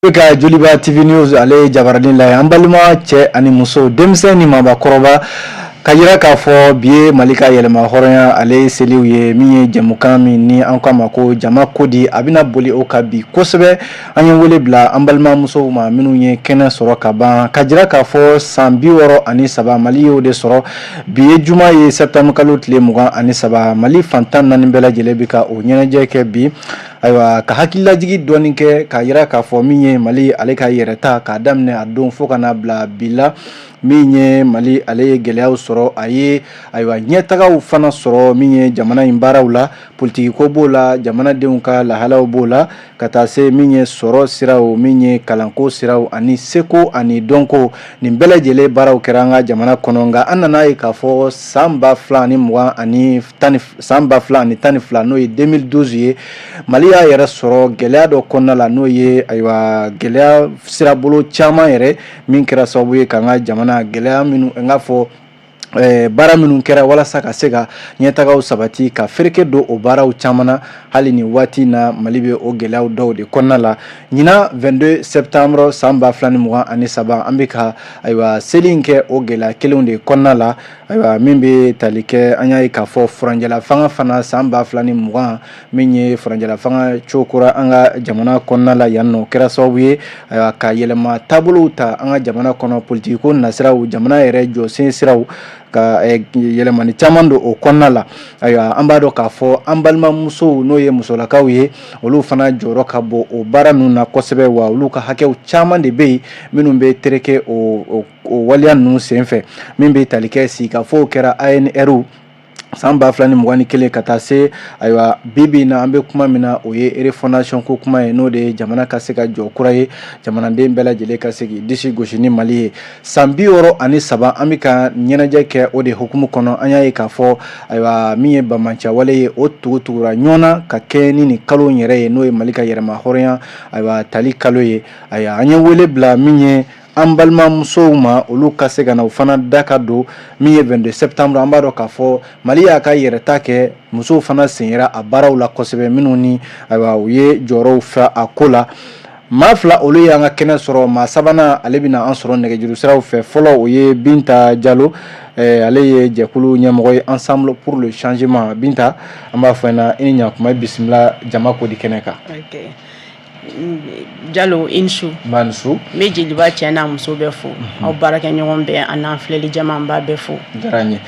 Bɛ ka Joliba TV News ale jabaranin la an balima cɛ ani muso, denmisɛn ni maabakɔrɔba, ka jira k'a fɔ bi ye Mali ka yɛlɛma hɔrɔnya ale seliw ye. Min ye jɛmukan min ni an k'a ma ko Jama Kodi, a bɛna boli o kan bi kosɛbɛ. An ye wele bila an balimamusow ma minnu ye kɛnɛ sɔrɔ ka ban, ka jira k'a fɔ san 63 Mali y'o de sɔrɔ. Bi ye juma ye, septembre kalo tile 23. Mali fan 14 bɛɛ lajɛlen bɛ ka o ɲɛnajɛ kɛ bi. Ayiwa, ka hakililajigi dɔɔni kɛ k'a jira k'a fɔ min ye Mali ale ka yɛrɛta k'a daminɛ a don fo ka n'a bila bi la, min ye Mali ale ye gɛlɛyaw sɔrɔ, a ye ayiwa ɲɛtagaw fana sɔrɔ. Min ye jamana in baaraw la, politikiko b'o la, jamanadenw ka lahalaw b'o la, ka taa se min ye sɔrɔ siraw, min ye kalanko siraw ani seko ani dɔnko, nin bɛɛ lajɛlen baaraw kɛra an ka jamana kɔnɔ. Nka an nana ye k'a fɔ san 2020 ani san 2012, n'o ye 2012 ye, Mali y'a yɛrɛ sɔrɔ gɛlɛya dɔ kɔnɔna la, n'o ye ayiwa gɛlɛya sirabolo caman yɛrɛ min kɛra sababu ye k'an ka jamana gɛlɛya minnu n k'a fɔ baara minnu kɛra walasa ka se ka ɲɛtagaw sabati, ka fereke don o baaraw caman na. Hali ni waati na, Mali bɛ o gɛlɛyaw dɔw de kɔnɔna la. Ɲinan 22 septembre san 2023, an bɛ ka ayiwa seli in kɛ o gɛlɛya kelenw de kɔnɔna la. Ayiwa, min bɛ tali kɛ, an y'a ye k'a fɔ furancɛla fanga fana, san 2020, min ye furancɛla fanga cokora an ka jamana kɔnɔna la yan nɔ, kɛra sababu ye ayiwa ka yɛlɛma taabolow ta an ka jamana kɔnɔ, politikiko nasiraw, jamana yɛrɛ jɔsen siraw, ka yɛlɛmani caman don o kɔnɔna la. Ayiwa, an b'a dɔn k'a fɔ an balimamusow, n'o ye musolakaw ye, olu fana jɔyɔrɔ ka bon o baara ninnu na kosɛbɛ. Wa olu ka hakɛw caman de bɛ yen minnu bɛ tereke o waleya ninnu senfɛ. Min bɛ tali kɛ sigikafɔw kɛra ANR san 2021 ka taa se ayiwa bi bi na, an bɛ kuma min na, o ye refondation ko kuma ye, n'o de ye jamana ka se ka jɔ kura ye, jamanaden bɛɛ lajɛlen ka se k'i disi gosi ni Mali ye. San 63 an bɛ ka ɲɛnajɛ kɛ o de hukumu kɔnɔ. An y'a ye k'a fɔ ayiwa min ye banbaanciya ye, o tugutugura ɲɔgɔn na ka kɛ ni nin kalo in yɛrɛ ye, n'o ye Mali ka yɛrɛma hɔrɔnya ayiwa tali kalo ye. Ayiwa, an ye wele bila min ye an balimamusow ma, olu ka se ka na u fana da ka don min ye 22 septembre. An b'a dɔn k'a fɔ Mali y'a ka yɛrɛta kɛ, musow fana sen yera a baaraw la kosɛbɛ, minnu ni ayiwa u ye jɔyɔrɔw fa a ko la. Maa fila, olu y'an ka kɛnɛ sɔrɔ. Maa sabanan, ale bɛna an sɔrɔ nɛgɛjuru siraw fɛ. Fɔlɔ, o ye Binta Jalo, ale ye jɛkulu ɲɛmɔgɔ ye, Ensemble pour le changement. Binta, an b'a fɔ ɲɛna i ni ɲakuma, bisimila Jama Kodi kɛnɛ kan. Jalo, i ni su. Nba, ni su. N bɛ Jeliba cɛ n'a muso bɛɛ fo, aw baarakɛɲɔgɔn bɛɛ a n'an filɛli jama, n b'a bɛɛ fo. Diyara n ye.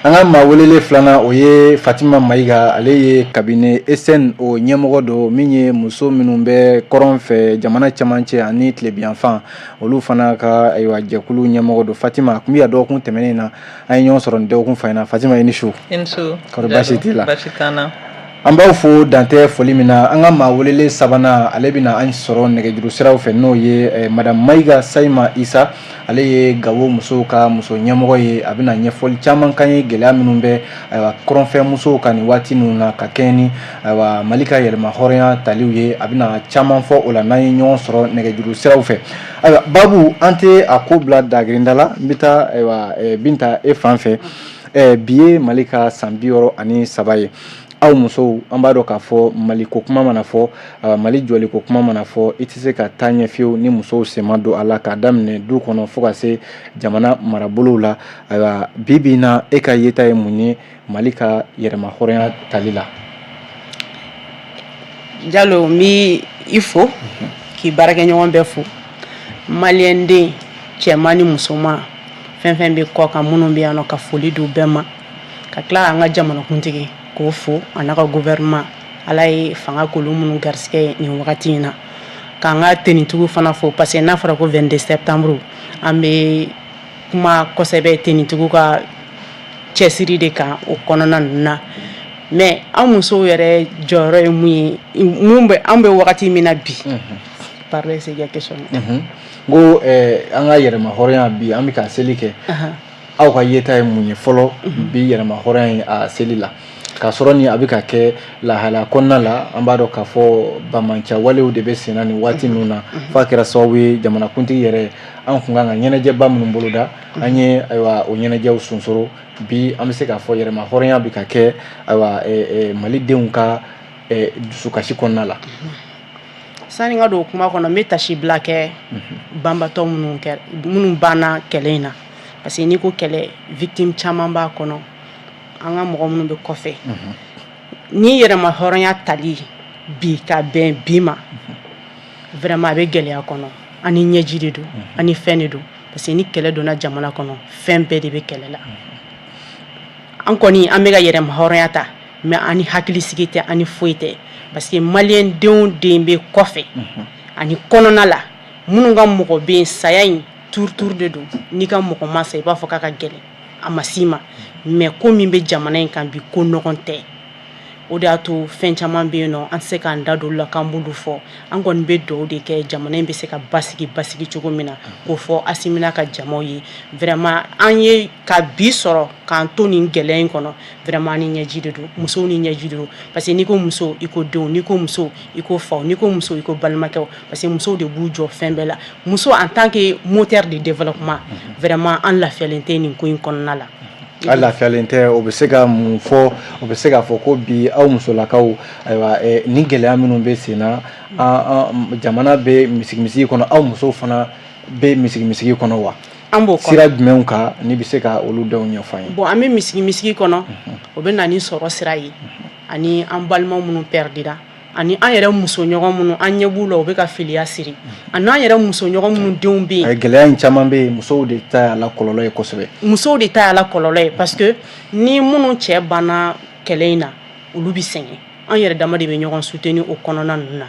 An ka maa welelen filanan, o ye Fatima Mayiga, ale ye cabinet ESN o ɲɛmɔgɔ don, min ye muso minnu bɛ kɔrɔn fɛ, jamana cɛmancɛ ani tilebinyanfan, olu fana ka ayiwa jɛkulu ɲɛmɔgɔ don. Fatima, a tun bɛ yan dɔgɔkun tɛmɛnen na, an ye ɲɔgɔn sɔrɔ nin dɔgɔkun fana na. Fatima, i ni su. I ni su. Kɔri baasi t'i la? Baasi t'an na. An b'aw fo dantɛ foli min na. An ka maa welelen sabanan, ale bɛna an sɔrɔ nɛgɛjuru siraw fɛ, n'o ye madame Mayiga Sayima Isa, ale ye Gawo musow ka muso ɲɛmɔgɔ ye. A bɛna ɲɛfɔli caman kan ye gɛlɛya minnu bɛ ayiwa kɔrɔnfɛ musow kan nin waati ninnu na, ka kɛɲɛ ni ayiwa Mali ka yɛlɛma hɔrɔnya taliw ye. A bɛna caman fɔ o la n'an ye ɲɔgɔn sɔrɔ nɛgɛjuru siraw fɛ. Ayiwa, babu an tɛ a ko bila dagirinda la, n bɛ taa ayiwa Binta e fan fɛ. Bi ye Mali ka san 63 ye. Aw musow, an b'a dɔn k'a fɔ Mali ko kuma mana fɔ, Mali jɔli ko kuma mana fɔ, i tɛ se ka taa ɲɛ fiyewu ni musow sen ma don a la, k'a daminɛ du kɔnɔ fo ka se jamana marabolow la. Ayiwa, bi bi in na, e ka yeta ye mun ye Mali ka yɛrɛma hɔrɔnya tali la? Jalo, n b'i i fo k'i baarakɛɲɔgɔn bɛɛ fo, maliyɛnden cɛman ni musoman fɛn fɛn bɛ kɔ kan, minnu bɛ yan nɔ, ka foli d'u bɛɛ ma, ka tila k'an ka jamanakuntigi k'o fo a n'a ka gouvernement, Ala ye fanga k'olu minnu garisɛgɛ ye nin wagati in na, k'an ka tenitigiw fana fo, parce que n'a fɔra ko 22 septembre, an bɛ kuma kosɛbɛ tenitigiw ka cɛsiri de kan o kɔnɔna ninnu na. Mais an musow yɛrɛ jɔyɔrɔ ye mun ye, mun bɛ an bɛ wagati min na bi? Pardon, c'est ka question. N ko an ka yɛrɛma hɔrɔnya bi, an bɛ ka seli kɛ, aw ka yeta ye mun ye fɔlɔ bi yɛrɛma hɔrɔnya in a seli la, k'a sɔrɔ ni a bɛ ka kɛ lahala kɔnɔna la? An b'a dɔn k'a fɔ banbaanciya walew de bɛ sen na nin waati ninnu na, f'a kɛra sababu ye jamanakuntigi yɛrɛ, an kun kan ka ɲɛnajɛba minnu boloda, an ye ayiwa o ɲɛnajɛw sonsoro. Bi an bɛ se k'a fɔ yɛrɛma hɔrɔnya bɛ ka kɛ ayiwa malidenw ka dusukasi kɔnɔna la. Sani n ka don kuma kɔnɔ, n bɛ tasibila kɛ banbatɔ minnu kɛ, minnu banna kɛlɛ in na, parce que n'i ko kɛlɛ, victime caman b'a kɔnɔ, an ka mɔgɔ minnu bɛ kɔfɛ. Ni yɛrɛma hɔrɔnya tali bi ka bɛn bi ma, vraiment a bɛ gɛlɛya kɔnɔ. Ani ɲɛji de don, ani fɛn de don, parce que ni kɛlɛ donna jamana kɔnɔ, fɛn bɛɛ de bɛ kɛlɛ la. An kɔni, an bɛ ka yɛrɛma hɔrɔnya ta, mais ani hakilisigi tɛ, ani foyi tɛ, parce que maliyɛn denw den bɛ kɔfɛ ani kɔnɔna la, minnu ka mɔgɔ bɛ yen. Saya in tour tour de don. N'i ka mɔgɔ ma sa, i b'a fɔ k'a ka gɛlɛn, a ma s'i ma. Mais ko min bɛ jamana in kan bi, ko nɔgɔn tɛ. O de y'a to fɛn caman bɛ yen nɔ, an tɛ se k'an da don olu la k'an b'olu fɔ. An kɔni bɛ dugawu de kɛ, jamana in bɛ se ka basigi basigi cogo min na, k'o fɔ Asimi n'a ka jamaw ye. Vraiment, an ye ka bi sɔrɔ k'an to nin gɛlɛya in kɔnɔ, vraiment ni ɲɛji de don, musow ni ɲɛji de don, parce que n'i ko muso, i ko denw, n'i ko muso, i ko faw, n'i ko muso, i ko balimakɛw, parce que musow de b'u jɔ fɛn bɛɛ la. Muso en tant que moteur de développement, vraiment an lafiyalen tɛ nin ko in kɔnɔna la. A lafiyalen tɛ, o bɛ se ka mun fɔ? O bɛ se k'a fɔ ko bi aw musolakaw, ayiwa, ni gɛlɛya minnu bɛ sen na, jamana bɛ misigimisigi kɔnɔ, aw musow fana bɛ misigimisigi kɔnɔ wa? An b'o kɔnɔ. Sira jumɛnw kan, n'i bɛ se ka olu dɔw ɲɛfɔ an ye? Bon, an bɛ misigimisigi kɔnɔ, o bɛ na ni sɔrɔ sira ye, ani an balima minnu perdira, ani an yɛrɛ musoɲɔgɔn minnu an ɲɛ b'u la, u bɛ ka filiya siri, ani an yɛrɛ musoɲɔgɔn minnu denw bɛ yen. Gɛlɛya in caman bɛ yen, musow de ta y'a la kɔlɔlɔ ye kosɛbɛ. Musow de ta y'a la kɔlɔlɔ ye, parce que ni minnu cɛ banna kɛlɛ in na, olu bɛ sɛgɛn. An yɛrɛ dama de bɛ ɲɔgɔn soutenir o kɔnɔna ninnu na.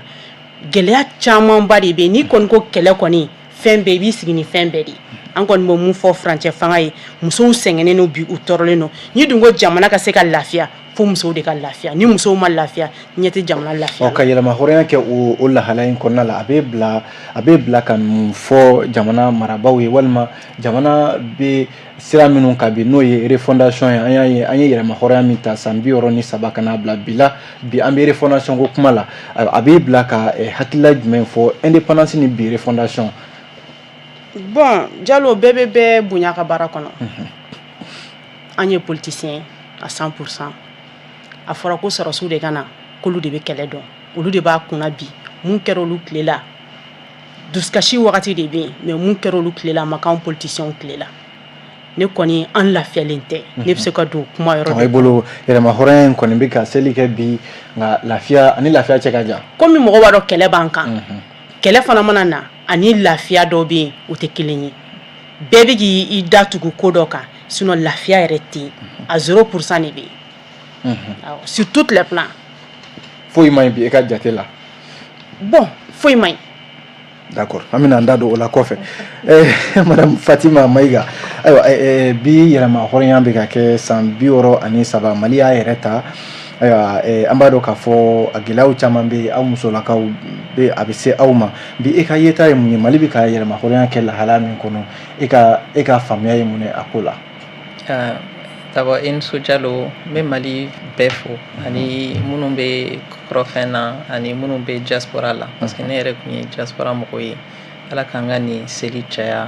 Gɛlɛya camanba de bɛ yen. N'i kɔni ko kɛlɛ kɔni, fɛn bɛɛ i b'i sigi ni fɛn bɛɛ de ye. An kɔni bɛ mun fɔ furancɛ fanga ye? Musow sɛgɛnnen don bi, u tɔɔrɔlen don. Ni dun ko jamana ka se ka lafiya, fo musow de ka lafiya. Ni musow ma lafiya, ɲɛ tɛ jamana lafiya. Ɔ, ka yɛlɛma hɔrɔnya kɛ o lahala in kɔnɔna la, a bɛ bila ka mun fɔ jamana marabaaw ye, walima jamana bɛ sira minnu kan bi, n'o ye refondation ye? An y'a ye, an ye yɛlɛma hɔrɔnya min ta san 63 ka n'a bila bi la, bi an bɛ refondation ko kuma la. A bɛ bila ka hakilila jumɛn fɔ, indépendance ni bi refondation? Bon, Jalo, bɛɛ bɛ bɛɛ bonya ka baara kɔnɔ. An ye politicien à 100%. A fɔra ko sɔrɔsiw de ka na, k'olu de bɛ kɛlɛ dɔn, olu de b'a kunna bi. Mun kɛra olu tile la, dusukasi wagati de bɛ yen, mais mun kɛra olu tile la, a ma k'anw politiciens tile la. Ne kɔni, an lafiyalen tɛ. Ne bɛ se ka don kuma yɔrɔ. I bolo, yɛlɛma hɔrɔnya in kɔni bɛ ka seli kɛ bi, nka lafiya ani lafiya cɛ ka jan. Komi mɔgɔ b'a dɔn kɛlɛ b'an kan, kɛlɛ fana mana na ani lafiya dɔw bɛ yen, o tɛ kelen ye. Bɛɛ bɛ k'i da tugu ko dɔ kan, sinon lafiya yɛrɛ tɛ yen. A 0% de bɛ yen sur tous les plans. Foyi ma ɲi bi e ka jate la? Bon, foyi ma ɲi. D'accord, an bɛna an da don o la kɔfɛ. Madame Fatima Mayiga, ayiwa, bi yɛlɛma hɔrɔnya bɛ ka kɛ san 63, Mali y'a yɛrɛ ta. Ayiwa, an b'a dɔn k'a fɔ a gɛlɛyaw caman bɛ yen, aw musolakaw bɛ, a bɛ se aw ma bi. E ka yeta ye mun ye, Mali bɛ ka yɛlɛma hɔrɔnya kɛ lahala min kɔnɔ? E ka faamuya ye mun ye a ko la? D'abord, i ni su Jalo. N bɛ Mali bɛɛ fo, ani minnu bɛ kɔrɔfɛn na, ani minnu bɛ diaspora la, parce que ne yɛrɛ tun ye diaspora mɔgɔ ye. Ala k'an ka nin seli caya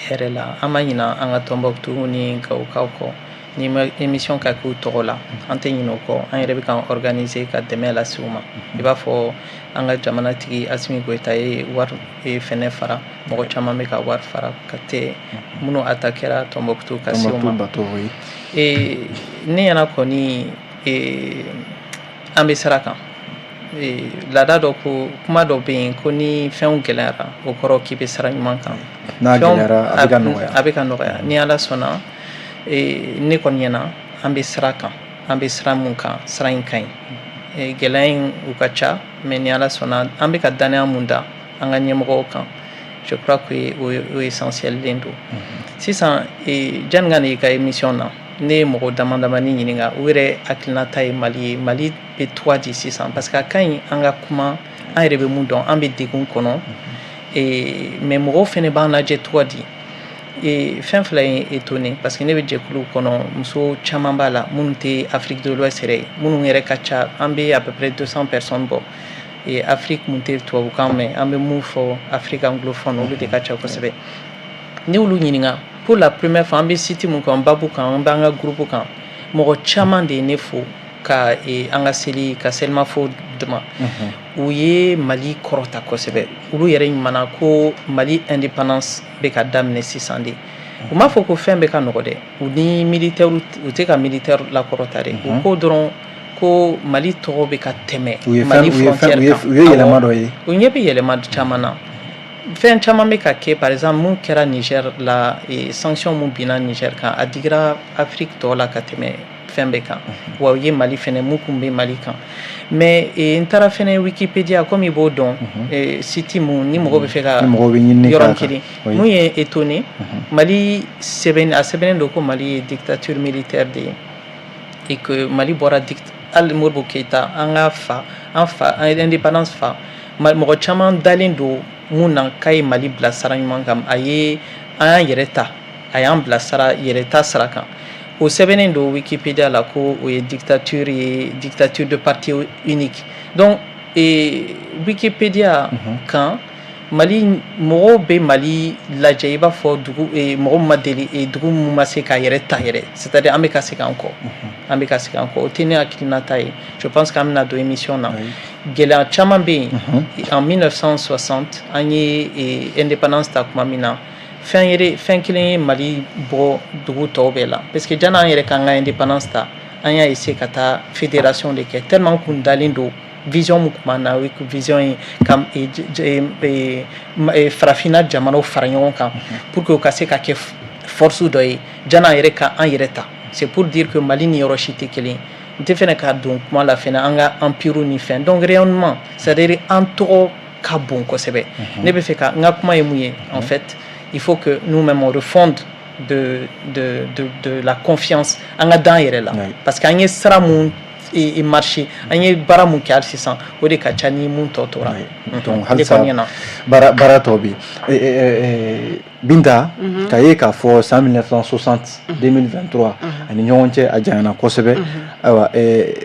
hɛrɛ la. An ma ɲina an ka Tɔnbɔkutu ni Gawokaw kɔ. Ni émission ka k'u tɔgɔ la, an tɛ ɲinɛ o kɔ. An yɛrɛ bɛ k'an organiser ka dɛmɛ lase u ma. I b'a fɔ an ka jamana tigi Asimi Goyita ye wari fɛnɛ fara, mɔgɔ caman bɛ ka wari fara ka tɛ minnu attaquera Tɔnbɔkutu ka se u ma. Ne ɲɛna kɔni, an bɛ sira kan. Laada dɔ ko, kuma dɔ bɛ yen ko ni fɛnw gɛlɛyara, o kɔrɔ k'i bɛ sira ɲuman kan. N'a gɛlɛyara, a bɛ ka nɔgɔya. A bɛ ka nɔgɔya, ni Ala sɔnna. Ne kɔni ɲɛna, an bɛ sira kan. An bɛ sira mun kan, sira in ka ɲi. Gɛlɛya in u ka ca, mais ni Ala sɔnna, an bɛ ka danaya mun da an ka ɲɛmɔgɔw kan, je crois que o essentiel den don. Sisan, janni ka na i ka émission na, ne ye mɔgɔ dama damani ɲininka u yɛrɛ hakilinata ye Mali ye, Mali bɛ cogoya di sisan, parce que a ka ɲi an ka kuma, an yɛrɛ bɛ mun dɔn, an bɛ degun kɔnɔ, mais mɔgɔw fɛnɛ b'an lajɛ cogo di? Fɛn fila ye étonné, parce que ne bɛ jɛkulu kɔnɔ, muso caman b'a la minnu tɛ Afrique de l'Ouest yɛrɛ ye, minnu yɛrɛ ka ca, an bɛ à peu près 200 personnes bɔ. Afrique mun tɛ tubabukan mɛn, an bɛ mun fɔ Afrique anglophone, olu de ka ca kosɛbɛ. Ne y'olu ɲininka pour la première fois, an bɛ site mun kan, babu kan, an b'an ka groupe kan, mɔgɔ caman de ye ne fo. Ka an ka seli ka selimafo dama, u ye Mali kɔrɔta kosɛbɛ. Olu yɛrɛ ɲuman ko Mali indépendance bɛ ka daminɛ sisan de. U m'a fɔ ko fɛn bɛ ka nɔgɔ dɛ. U ni militaire, u tɛ ka militaire lakɔrɔta dɛ. U ko dɔrɔn ko Mali tɔgɔ bɛ ka tɛmɛ Mali frontière kan. U ye yɛlɛma dɔ ye. U ɲɛ bɛ yɛlɛma caman na, fɛn caman bɛ ka kɛ. Par exemple, mun kɛra Niger la, sanction mun binna Niger kan, a digira Afrique tɔ la ka tɛmɛ fɛn bɛɛ kan. Wa u ye Mali fɛnɛ, mun kun bɛ Mali kan. Mais n taara fɛnɛ Wikipédia, comme i b'o dɔn, site mun ni mɔgɔ bɛ fɛ ka yɔrɔ kelen mun ye étonné, Mali sɛbɛn, a sɛbɛnnen don ko Mali ye dictature militaire de ye et que Mali bɔra hali Modibo Keyita, an ka fa, an fa, an indépendance fa, mɔgɔ caman dalen don mun na k'a ye Mali bila sira ɲuman kan, a ye an y'an yɛrɛ ta, a y'an bila sara yɛrɛ ta sira kan. O sɛbɛnnen don Wikipédia la ko o ye dictature ye, dictature de parti unique. Donc Wikipédia kan, Mali mɔgɔw bɛ Mali lajɛ i b'a fɔ dugu mɔgɔ min ma deli, dugu min ma se k'a yɛrɛ ta yɛrɛ, c'est à dire an bɛ ka segin an kɔ, an bɛ ka segin an kɔ. O tɛ ne hakilinata ye. Je pense qu'an bɛna don émission na, gɛlɛya caman bɛ yen. En 1960, an ye indépendance ta tuma min na, fɛn yɛrɛ, fɛn kelen ye Mali bɔ dugu tɔw bɛɛ la, parce que janni an yɛrɛ k'an ka indépendance ta, an y'a essayer ka taa fédération de kɛ, tellement kun dalen don vision mun tun b'an na, o ye vision ye ka farafinna jamanaw fara ɲɔgɔn kan pour que u ka se ka kɛ force dɔ ye janni an yɛrɛ ka an yɛrɛ ta. C'est pour dire que Mali ni yɔrɔ si tɛ kelen. N tɛ fɛnɛ ka don kuma la fɛnɛ, an ka empire ni fɛn. Donc rayonnement, c'est à dire an tɔgɔ ka bon kosɛbɛ. Ne bɛ fɛ ka n ka kuma ye mun ye? En fait, il faut que nous-mêmes on refonde de la confiance, an ka dan yɛrɛ la, parce que an ye sira mun marché, an ye baara mun kɛ hali sisan, o de ka ca ni mun tɔ tora. Donc halisa baara tɔ bɛ yen. Binta, ka ye k'a fɔ san 1960, 2023 ani ɲɔgɔn cɛ, a janyana kosɛbɛ. Ayiwa,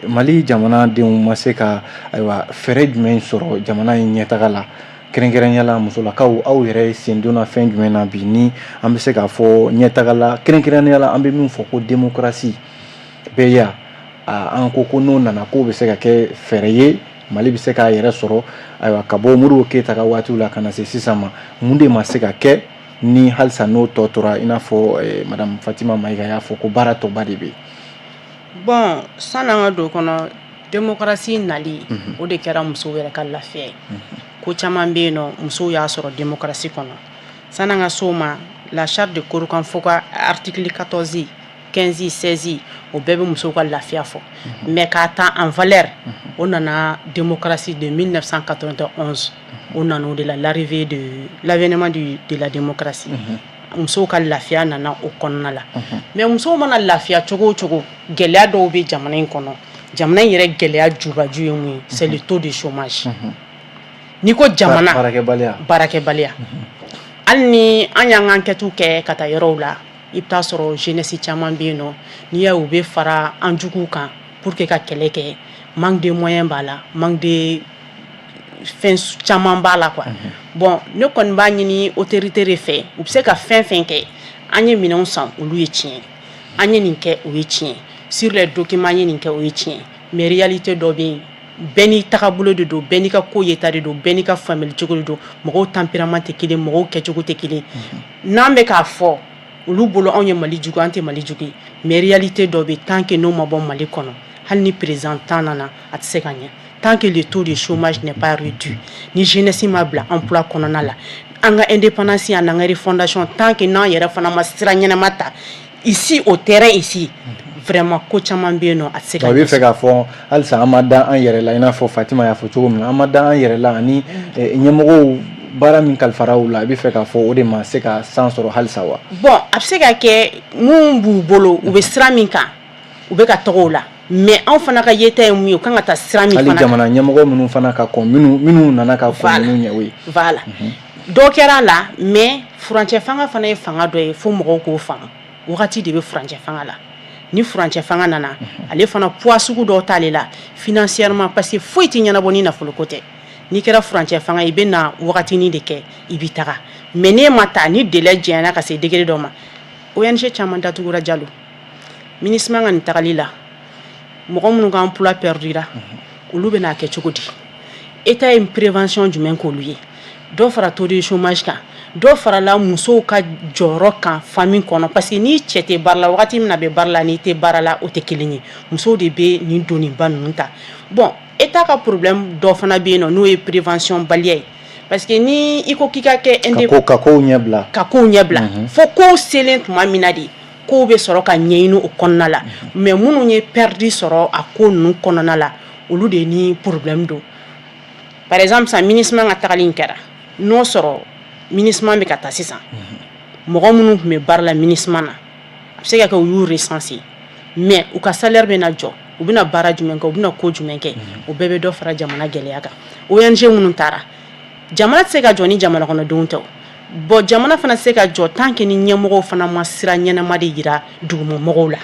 Mali jamanadenw ma se ka, ayiwa, fɛɛrɛ jumɛn sɔrɔ jamana in ɲɛtaga la, kɛrɛnkɛrɛnya la musolakaw? Aw yɛrɛ sen donna fɛn jumɛn na bi, ni an bɛ se k'a fɔ ɲɛtaga la, kɛrɛnkɛrɛnnenya la an bɛ min fɔ ko démocratie bɛɛ, an ko ko n'o nana, k'o bɛ se ka kɛ fɛɛrɛ ye, Mali bɛ se k'a yɛrɛ sɔrɔ, ayiwa, ka bɔ Modibo Keyita ka waatiw la ka na se sisan ma? Mun de ma se ka kɛ ni halisa n'o tɔ tora, i n'a fɔ madame Fatima Mayiga y'a fɔ ko baara tɔba de bɛ yen? Bon, san'an ka don o kɔnɔ, démocratie nali, o de kɛra musow yɛrɛ ka lafiya ye. Ko caman bɛ yen nɔ, musow y'a sɔrɔ démocratie kɔnɔ. San'an ka s'o ma, la charte de Kurukan Fuga, article 14, 15, 16, o bɛɛ bɛ musow ka lafiya fɔ. Mais k'a ta en valeur, o nana démocratie de 1991, o nana o de la, l'arrivée de l'avènement de la démocratie, musow ka lafiya nana o kɔnɔna la. Mais musow mana lafiya cogo o cogo, gɛlɛya dɔw bɛ jamana in kɔnɔ. Jamana in yɛrɛ gɛlɛya jubaju ye mun ye? C'est le taux de chômage. N'i ko jamana baarakɛbaliya. Baarakɛbaliya. Hali ni an y'an ka enquête kɛ ka taa yɔrɔw la, i bɛ taa sɔrɔ jeunesse caman bɛ yen nɔ, n'i y'a ye u bɛ fara an juguw kan pour que ka kɛlɛ kɛ, manque de moyens b'a la, manque de fɛn caman b'a la quoi. Bon, ne kɔni b'a ɲini autorité de fɛ, u bɛ se ka fɛn fɛn kɛ. An ye minɛnw san, olu ye tiɲɛ, an ye nin kɛ, o ye tiɲɛ, sur les documents, an ye nin kɛ, o ye tiɲɛ. Mais réalité dɔ bɛ yen, bɛɛ n'i tagabolo de don, bɛɛ n'i ka ko yeta de don, bɛɛ n'i ka faamuyali cogo de don. Mɔgɔw tempérament tɛ kelen, mɔgɔw kɛcogo tɛ kelen. N'an bɛ k'a fɔ olu bolo anw ye Mali jugu, an tɛ Mali jugu ye. Mais réalité dɔ bɛ, tant que n'o ma bɔ Mali kɔnɔ, hali ni président tan nana, a tɛ se ka ɲɛ. Tant que le taux de chômage n'est pas réduit, ni jeunesse ma bila emploi kɔnɔna la, an ka indépendance, an ka refondation, tant que n'an yɛrɛ fana ma sira ɲɛnama ta ici, au terrain ici, vraiment, ko caman bɛ yen nɔ, a tɛ se ka O bɛ fɛ k'a fɔ halisa an ma da an yɛrɛ la, i n'a fɔ Fatima y'a fɔ cogo min na, an ma da an yɛrɛ la, ani ɲɛmɔgɔw, baara min kalifara u la, i bɛ fɛ k'a fɔ o de ma se ka san sɔrɔ halisa wa? Bon, a bɛ se ka kɛ mun b'u bolo, u bɛ sira min kan, u bɛ ka tɔgɔw la. Mais anw fana ka yeta ye mun ye? U kan ka taa sira min hali fana jamana ɲɛmɔgɔ minnu fana ka kɔn, minnu nana ka kɔn minnu ɲɛ, o ye. Voilà, dɔ kɛra a la, mais furancɛ fanga fana ye fanga dɔ ye, fo mɔgɔw k'o faamu. Wagati de bɛ furancɛ fanga la. Ni furancɛ fanga nana, ale fana poids sugu dɔw t'ale la financièrement, parce que foyi tɛ ɲɛnabɔ ni nafoloko tɛ. N'i kɛra furancɛ fanga, i bɛ na wagatinin de kɛ, i bɛ taga. Mais n'e ma taa ni délai janyana ka se degré dɔ ma, ONG caman datugura. Jalo, MINUSMA ka nin tagali la. Mɔgɔ minnu ka emploi perdura, olu bɛna kɛ cogo di? État ye prévention jumɛn k'olu ye? Dɔ fara taux de chômage kan, dɔ farala musow ka jɔyɔrɔ kan famille kɔnɔ, parce que ni cɛ tɛ baara la, wagati min na a bɛ baara la, n'i tɛ baara la, o tɛ kelen ye. Musow de bɛ nin doniba ninnu ta. Bon, État ka problème dɔ fana bɛ yen nɔ, n'o ye prévention baliya ye, parce que ni i ko k'i ka kɛ ka kow ɲɛbila. Ka kow ɲɛbila, fo kow selen tuma min na de, kow bɛ sɔrɔ ka ɲɛɲini o kɔnɔna la. Mais minnu ye perte sɔrɔ a ko ninnu kɔnɔna la, olu de ni problème don. Par exemple, sisan MINUSMA ka tagali in kɛra, n'o sɔrɔ MINUSMA bɛ ka taa sisan, mɔgɔ minnu tun bɛ baara la MINUSMA na, a bɛ se ka kɛ u y'u recenser, mais u ka salaire bɛ na jɔ, u bɛna baara jumɛn kɛ, u bɛna ko jumɛn kɛ? O bɛɛ bɛ dɔ fara jamana gɛlɛya kan. ONG minnu taara, jamana tɛ se ka jɔ ni jamana kɔnɔdenw tɛ. Bon, jamana fana tɛ se ka jɔ tant que ni ɲɛmɔgɔw fana ma sira ɲɛnama de yira dugumamɔgɔw la,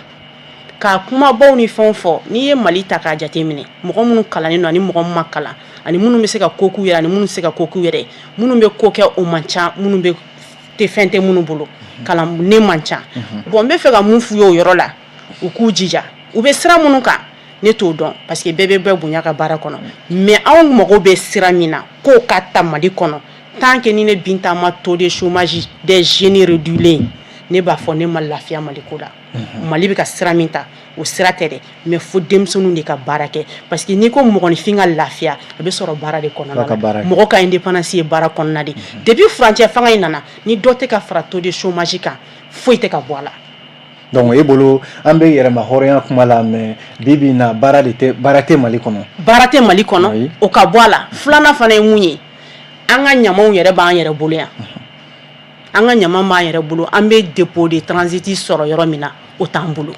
ka kumabaw ni fɛnw fɔ. N'i ye Mali ta k'a jateminɛ, mɔgɔ minnu kalannen don ani mɔgɔ min ma kalan, ani minnu bɛ se ka ko k'u yɛrɛ, ani minnu tɛ se ka ko k'u yɛrɛ, minnu bɛ ko kɛ, o man ca. Minnu bɛ tɛ fɛn tɛ minnu bolo, kalan ne man ca. Bon, n bɛ fɛ ka mun f'u ye o yɔrɔ la? U k'u jija. U bɛ sira minnu kan, ne t'o dɔn, parce que bɛɛ bɛ bɛɛ bonya ka baara kɔnɔ. Mais anw mago bɛ sira min na k'o ka ta Mali kɔnɔ, tant que ni ne Binta ma taux de chômage des jeunes réduit, ne b'a fɔ ne ma lafiya Mali ko la. Mali bɛ ka sira min ta, o sira tɛ dɛ, mais fo denmisɛnninw de ka baara kɛ, parce que n'i ko mɔgɔninfin ka lafiya, a bɛ sɔrɔ baara de kɔnɔna la. Mɔgɔ ka indépendance ye baara kɔnɔna de. Depuis furancɛ fanga in nana, ni dɔ tɛ ka fara taux de chômage kan, foyi tɛ ka bɔ a la. Donc e bolo, an bɛ yɛrɛma hɔrɔnya kuma la, mais bi bi in na, baara de tɛ, baara tɛ Mali kɔnɔ. Baara tɛ Mali kɔnɔ, o ka bɔ a la. Filanan fana ye mun ye? An ka ɲamaw yɛrɛ b'an yɛrɛ bolo yan, an ka ɲama b'an yɛrɛ bolo. An bɛ dépôt de transit sɔrɔ yɔrɔ min na, o t'an bolo.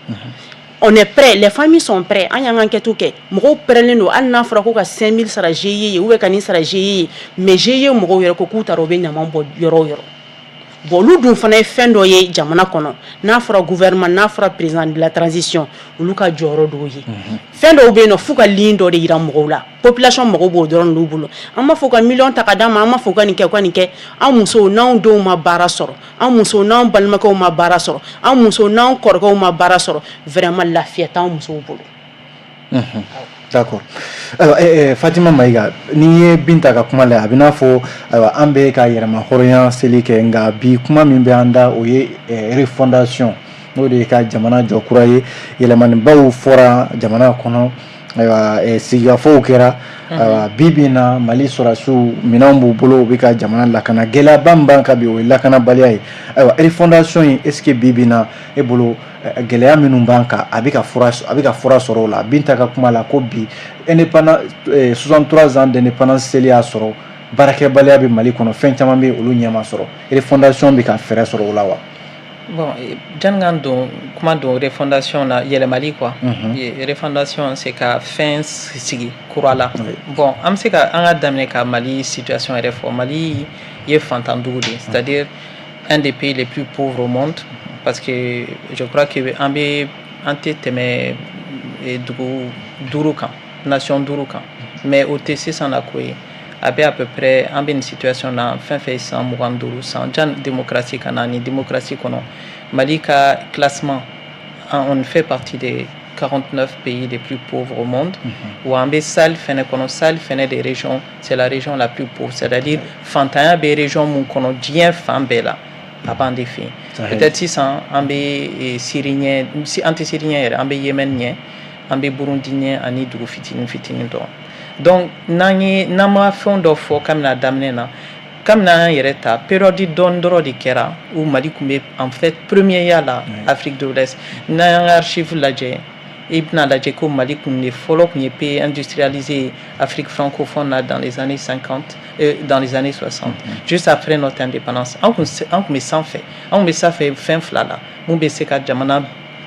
On est prêt, les familles sont prêts. An y'an ka enquête kɛ, mɔgɔw prêt don. Hali n'a fɔra ko ka 5000 sara GIE ye ou bien ka nin sara GIE ye, mais GIE mɔgɔw yɛrɛ ko k'u taara, u bɛ ɲama bɔ yɔrɔ o yɔrɔ. Bon, olu dun fana ye fɛn dɔ ye jamana kɔnɔ. N'a fɔra gouvernement, n'a fɔra président de la transition, olu ka jɔyɔrɔ dɔw ye fɛn dɔw bɛ yen nɔ, f'u ka ligne dɔ de yira mɔgɔw la. Population mago b'o dɔrɔn de bolo. An b'a fɔ ka miliyɔn ta ka d'an ma, an b'a fɔ ka nin kɛ, ka nin kɛ. An musow n'anw denw ma baara sɔrɔ, an musow n'anw balimakɛw ma baara sɔrɔ, an musow n'anw kɔrɔkɛw ma baara sɔrɔ, vraiment lafiya t'anw musow bolo. D'accord. Ayiwa, Fatima Mayiga, n'i ye Binta ka kuma la, a bɛ n'a fɔ ayiwa, an bɛ ka yɛrɛma hɔrɔnya seli kɛ, nka bi kuma min bɛ an da, o ye refondation, n'o de ye ka jamana jɔ kura ye. Yɛlɛmanibaw fɔra jamana kɔnɔ. Ayiwa, sigikafɔw kɛra. Ayiwa, bi bi in na, Mali sɔrɔdasiw, minɛnw b'u bolo, u bɛ ka jamana lakana. Gɛlɛyaba min b'an kan bi, o ye lakanabaliya ye. Ayiwa, refondation in, est ce que bi bi in na, e bolo, gɛlɛya minnu b'an kan, a bɛ ka fura sɔrɔ o la? Binta ka kuma la ko bi indépendance, 63 ans d'indépendance seli y'a sɔrɔ baarakɛbaliya bɛ Mali kɔnɔ, fɛn caman bɛ olu ɲɛ ma sɔrɔ. Refondation bɛ ka fɛɛrɛ sɔrɔ o la wa? Bon, janni k'an don kuma don refondation na, yɛlɛmali quoi. Refondation, c'est ka fɛn sigi kura la. Bon, an bɛ se ka an ka daminɛ ka Mali situation yɛrɛ fɔ. Mali ye fantan dugu de ye, c'est-à-dire un des pays les plus pauvres au monde, parce que je crois que an bɛ an tɛ tɛmɛ dugu duuru kan, nation duuru kan. Mais o tɛ sisan na ko ye. A bɛ à peu près, an bɛ nin situation na fɛn fɛn ye san 25 san jan démocratie ka na. Ni démocratie kɔnɔ, Mali ka classement, on fait partie des 49 pays les plus pauvres au monde. Wa an bɛ Sahel fɛnɛ kɔnɔ. Sahel fɛnɛ des régions, c'est la région la plus pauvre, c'est-à-dire fantanya bɛ région mun kɔnɔ diɲɛ fan bɛɛ la, a b'an de fɛ yen. Peut-être sisan an bɛ Syrie ɲɛ, an tɛ Syrie ɲɛ yɛrɛ, an bɛ Yémen ɲɛ, an bɛ Burundi ɲɛ, ani dugu fitinin fitinin dɔrɔn. Donc n'an ye n'an ma fɛn dɔ fɔ kabini a daminɛ na, kabini an yɛrɛ ta période dɔɔni dɔrɔn de kɛra où Mali tun bɛ en fait premier ya la Afrique de l'Ouest. N'an y'an ka archive lajɛ, i bɛna lajɛ ko Mali kun de fɔlɔ tun ye pays industrialisé Afrique francophone na dans les années 50, dans les années 60, juste après notre indépendance. An kun bɛ sanfɛ, an kun bɛ sanfɛ fɛn fila la mun bɛ se ka jamana,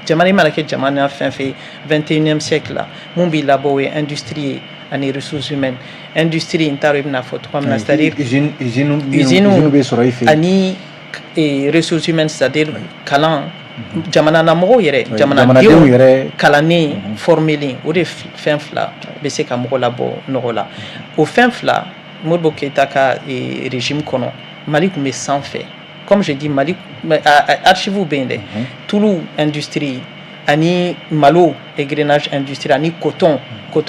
i mana kɛ jamana fɛn fɛn 21e siècle la, mun b'i labɔ, o ye industrie ye ani ressources humaines. Industrie, n t'a dɔn i bɛna fɔ cogoya min na, c'est-à-dire usine usine bɛ sɔrɔ i fɛ yen, ani ressources humaines, c'est-à-dire kalan, jamana na mɔgɔw yɛrɛ, jamanadenw yɛrɛ kalannen, formelen. O de fɛn fila bɛ se ka mɔgɔ labɔ nɔgɔ la. O fɛn fila, Modibo Keyita ka régime kɔnɔ, Mali tun bɛ sanfɛ. Comme je dis, Mali archive bɛ yen dɛ, tulu industrie Ani malo égrenage industriel ani coton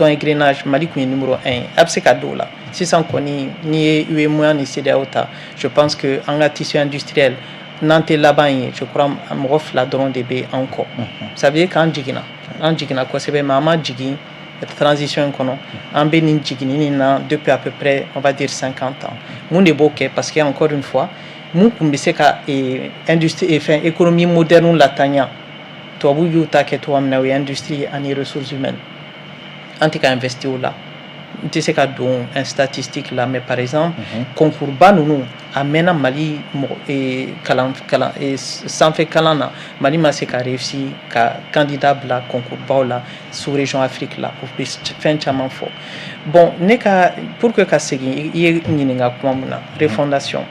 égrenage, Mali tun ye numéro 1 ye. A bɛ se ka don o la. Sisan kɔni, n'i ye UEMOA ni CEDEAO ta, je pense que an ka tissu industriel, n'an tɛ laban ye, je crois mɔgɔ fila dɔrɔn de bɛ an kɔ. Ça veut dire k'an jiginna, an jiginna kosɛbɛ, mais an ma jigin transition in kɔnɔ. An bɛ nin jiginni na depuis à peu près, on va dire, 50 ans. Mun de b'o kɛ? Parce que encore une fois, mun tun bɛ se ka industrie, fɛn, économie moderne lataaɲa, tubabu y'u ta kɛ cogoya min na, o ye industrie ani ressources humaines. An tɛ ka investir o la. N tɛ se ka don un statistique la, mais par exemple, concours ba ninnu, a mɛnna Mali mɔgɔ kalan kalan sanfɛ kalan na, Mali ma se ka réussir ka candidat bila concours baw la sous région Afrique la. O bɛ fɛn caman fɔ. Bon, ne ka, pour que ka segin i ye ɲininka kuma mun na, refondation,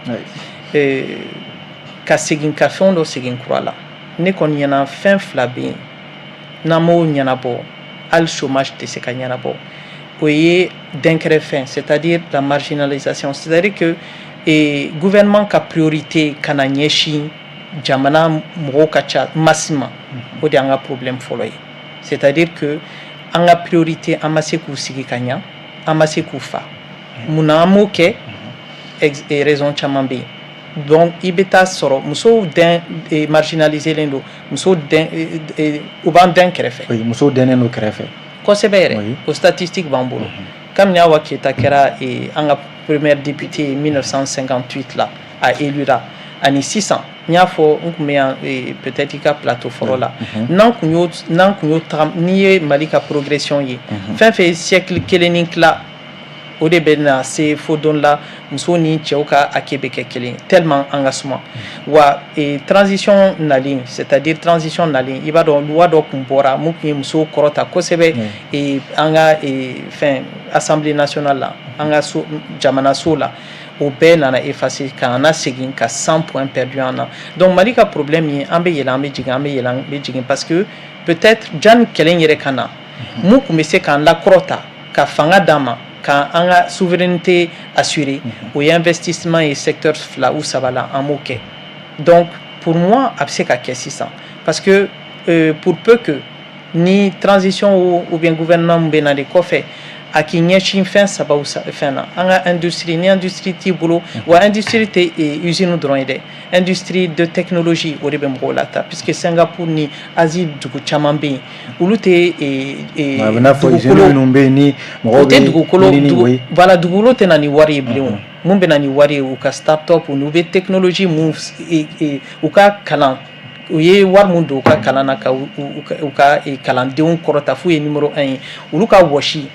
ka segin ka fɛn dɔ segin kura la, ne kɔni ɲɛna fɛn fila bɛ yen, n'an m'o ɲɛnabɔ, hali chômage tɛ se ka ɲɛnabɔ. O ye dɛnkɛrɛfɛn, c'est-à-dire la marginalisation, c'est-à-dire que gouvernement ka priorité kana ɲɛsin jamana mɔgɔw ka ca masse ma. O de y'an ka problème fɔlɔ ye, c'est-à-dire que an ka priorité, an ma se k'u sigi ka ɲa, an ma se k'u fa. Munna an m'o kɛ? Raison caman bɛ yen. Donc i bɛ taa sɔrɔ musow dɛn marginalisé len don, musow dɛn, u b'an dɛn kɛrɛfɛ. Oui, musow dɛnnen don kɛrɛfɛ. Kosɛbɛ yɛrɛ, o statistique b'an bolo. Kabini Awa Keyita kɛra an ka première députée 1958 la, a élura, ani sisan, n y'a fɔ, n tun bɛ yan peut-être i ka plateau fɔlɔ la, n'an kun y'o taga, n'i ye Mali ka progression ye, fɛn fɛn ye siècle kelen ni tila, o de bɛ na se fo don la musow ni cɛw ka hakɛ bɛ kɛ kelen, tellement an ka suma. Wa transition nalen, c'est-à-dire transition nalen, i b'a dɔn, loi dɔ tun bɔra mun tun ye musow kɔrɔta kosɛbɛ an ka fɛn Assemblée nationale la, an ka so, jamana so la, o bɛɛ nana effacer k'an na segin ka 100 points perdus an na. Donc Mali ka problème ye, an bɛ yɛlɛ, an bɛ jigin, an bɛ yɛlɛ, an bɛ jigin, parce que peut-être janni kɛlɛ in yɛrɛ ka na, mun tun bɛ se k'an lakɔrɔta ka fanga d'an ma, ka an ka souveraineté assurer, o ye investissement ye secteur fila ou saba la, an m'o kɛ. Donc pour moi, a bɛ se ka kɛ sisan, parce que pour peu que ni transition ou bien gouvernement min bɛ na de kɔfɛ, a k'i ɲɛsin fɛn saba fɛn na, an ka industrie. Ni industrie t'i bolo, wa industrie tɛ usine dɔrɔn ye dɛ, industrie de technologie, o de bɛ mɔgɔw lataa, puisque Singapour ni Asie dugu caman bɛ yen, olu tɛ A bɛ n'a fɔ usine minnu bɛ yen ni mɔgɔw bɛ dugukolo, voilà, dugukolo tɛ na ni wari ye bilen. O mun bɛ na ni wari ye? U ka start-up n'u bɛ technologie mun, u ka kalan, u ye wari mun don u ka kalan na, ka u ka kalandenw kɔrɔta f'u ye numéro 1 ye, olu ka wɔsi,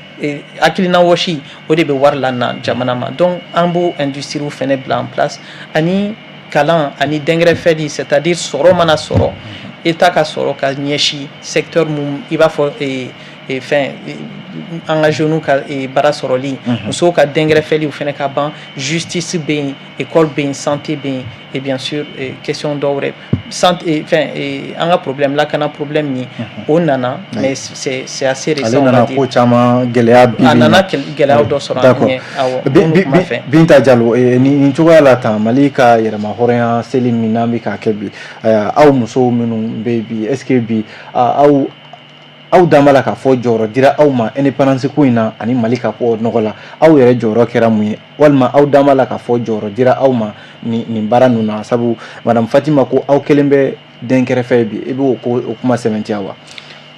hakilina wɔsi, o de bɛ wari la na jamana ma. Donc an b'o industrie fɛnɛ bila en place, ani kalan ani dɛnkɛrɛfɛ, c'est à dire sɔrɔ mana sɔrɔ, État ka sɔrɔ ka ɲɛsin secteur mun, i b'a fɔ fɛn, an ka jeunes ka baara sɔrɔli, musow ka dɛnkɛrɛfɛli, o fɛnɛ ka ban. Justice bɛ yen, école bɛ yen, santé bɛ yen, et bien sûr question dɔw wɛrɛ, santé, fɛn, an ka problème lakana, problème min o nana, mais c'est assez récent. Ale nana ko caman gɛlɛya bi. A nana gɛlɛyaw dɔ sɔrɔ an ɲɛ, awɔ, minnu ma fɛn. Binta Jalo, nin cogoya la tan, Mali ka yɛrɛma hɔrɔnya seli min n'an bɛ k'a kɛ bi, aw musow minnu bɛ bi, est ce que bi aw dan b'a la k'a fɔ jɔyɔrɔ dira aw ma indépendance ko in na ani Mali ka bɔ nɔgɔ la, aw yɛrɛ jɔyɔrɔ kɛra mun ye? Walima aw dan b'a la k'a fɔ jɔyɔrɔ dira aw ma nin baara ninnu na? Sabu madame Fatima ko aw kelen bɛ den kɛrɛfɛ ye bi, i b'o ko o kuma sɛmɛntiya wa?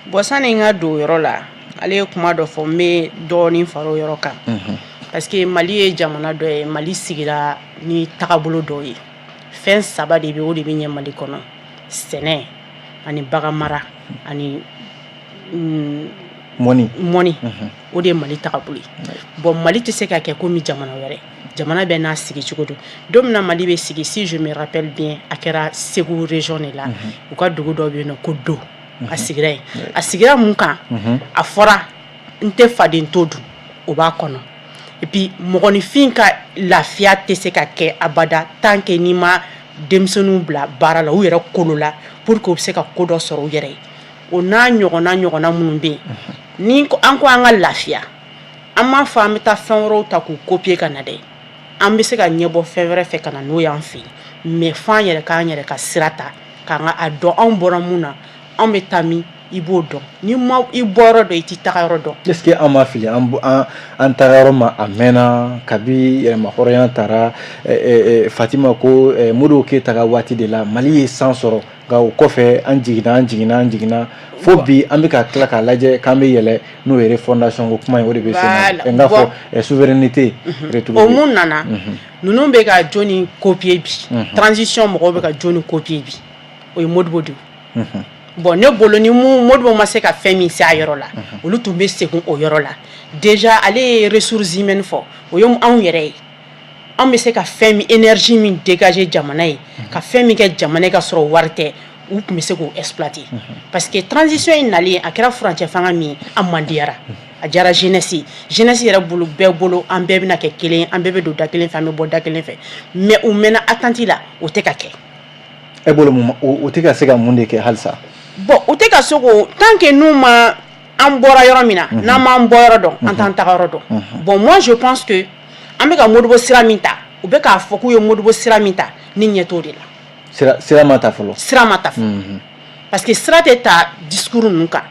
Bon, sani n ka don o yɔrɔ la, ale ye kuma dɔ fɔ, n bɛ dɔɔnin fara o yɔrɔ kan, parce que Mali ye jamana dɔ ye, Mali sigira ni tagabolo dɔ ye. Fɛn saba de bɛ, o de bɛ ɲɛ Mali kɔnɔ: sɛnɛ ani bagan mara ani mɔni. Mɔni, o de ye Mali tagabolo ye. Bon, Mali tɛ se ka kɛ komi jamana wɛrɛ, jamana bɛɛ n'a sigi cogo don. Don min na Mali bɛ sigi, si je me rappelle bien, a kɛra Segu région de la, u ka dugu dɔ bɛ yen nɔ ko Do. A sigira yen. A sigira mun kan? A fɔra n tɛ faden to dun, o b'a kɔnɔ. Et puis mɔgɔninfin ka lafiya tɛ se ka kɛ abada tant que n'i ma denmisɛnninw bila baara la, u yɛrɛ kolo la, pour que u bɛ se ka ko dɔ sɔrɔ u yɛrɛ ye. O n'a ɲɔgɔnna ɲɔgɔnna minnu bɛ yen, ni an ko an ka lafiya, an m'a fɔ an bɛ taa fɛn wɛrɛw ta k'u copier ka na dɛ. An bɛ se ka ɲɛbɔ fɛn wɛrɛ fɛ ka na n'o y'an fɛ yen, mais f'an yɛrɛ k'an yɛrɛ ka sira ta, k'an ka a dɔn anw bɔra mun na, anw bɛ taa min. I b'o dɔn. N'i ma i bɔyɔrɔ dɔn, i t'i tagayɔrɔ dɔn. Est ce que an ma fili an tagayɔrɔ ma? A mɛnna kabi yɛrɛma hɔrɔnya taara. Fatima ko Modibo Keyita ka waati de la Mali ye san sɔrɔ, nka o kɔfɛ an jiginna, an jiginna, an jiginna fo bi an bɛ ka tila k'a lajɛ k'an bɛ yɛlɛ. N'o ye refondation ko kuma ye, o de bɛ sen na, n k'a fɔ souveraineté retrouvée. O mun nana? Ninnu bɛ ka jɔnni copier bi? Transition mɔgɔw bɛ ka jɔnni copier bi? O ye Modibo de ye. Bon, ne bolo, ni Modibo ma se ka fɛn min se a yɔrɔ la, olu tun bɛ segin o yɔrɔ la. Déjà, ale ye ressources humaines fɔ, o ye anw yɛrɛ ye. Anw bɛ se ka fɛn min, énergie min dégager jamana ye, ka fɛn min kɛ jamana ye ka sɔrɔ wari tɛ, u tun bɛ se k'o exploiter, parce que transition in nalen, a kɛra furancɛ fanga min ye, a mandiyara, a diyara jeunesse yɛrɛ bolo, bɛɛ bolo, an bɛɛ bɛna kɛ kelen, an bɛɛ bɛ don da kelen fɛ, an bɛ bɔ da kelen fɛ. Mais u mɛnna attente la, o tɛ ka kɛ. E bolo, mun o tɛ ka se ka mun de kɛ halisa? Bon, u tɛ ka se k'o, tant que n'u ma an bɔra yɔrɔ min na, n'an m'an bɔ yɔrɔ dɔn, an t'an taga yɔrɔ dɔn. Bon, moi je pense que an bɛ ka Modibo sira min ta, u bɛ k'a fɔ k'u ye Modibo sira min ta, ni ɲɛ t'o de la. Sira ma ta fɔlɔ. Sira ma ta fɔlɔ, parce que sira tɛ ta discours ninnu kan.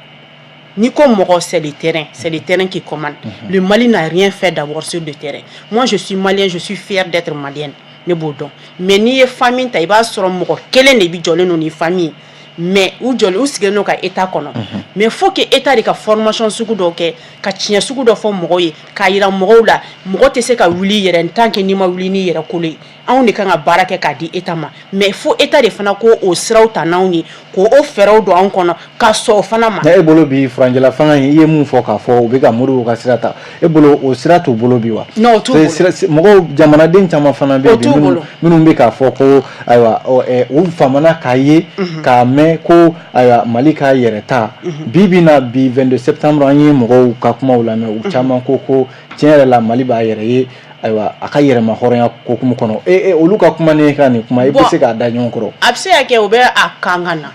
N'i ko mɔgɔ, c'est le terrain, c'est le terrain qui commande. Le Mali n'a rien fait d'abord sur le terrain. Moi, je suis malien, je suis fier d'être malienne, ne b'o dɔn. Mais n'i ye famille ta, i b'a sɔrɔ mɔgɔ kelen de bi jɔlen don ni famille, mais u jɔlen, u sigilen don ka état kɔnɔ. Mais faut que état de ka formation sugu dɔw kɛ, ka tiɲɛ sugu dɔ fɔ mɔgɔw ye, k'a yira mɔgɔw la, mɔgɔ tɛ se ka wuli i yɛrɛ tant que n'i ma wuli n'i yɛrɛ kolo ye. Anw de kan ka baara kɛ k'a di état ma, mais fo état de fana ko o siraw ta n'anw ye, k'o o fɛɛrɛw don anw kɔnɔ, ka sɔn o fana ma. E bolo bi, furancɛla fanga in, i ye mun fɔ k'a fɔ u bɛ ka Modibo ka sira ta, e bolo o sira t'u bolo bi wa? Non, o t'u bolo. Mɔgɔw, jamanaden caman fana bɛ yen minnu bɛ k'a fɔ ko ayiwa, u famana k'a ye k'a mɛn ko ayiwa, Mali k'a yɛrɛ ta. Bi bi na bi, 22 septembre, an ye mɔgɔw ka kumaw lamɛn, u caman ko tiɲɛ yɛrɛ la, Mali b'a yɛrɛ ye, ayiwa, a ka yɛrɛma hɔrɔnya kokumu kɔnɔ. E olu ka kuma ne ka nin kuma, i bɛ se k'a da ɲɔgɔn kɔrɔ? A bɛ se ka kɛ u bɛ a kan ka na,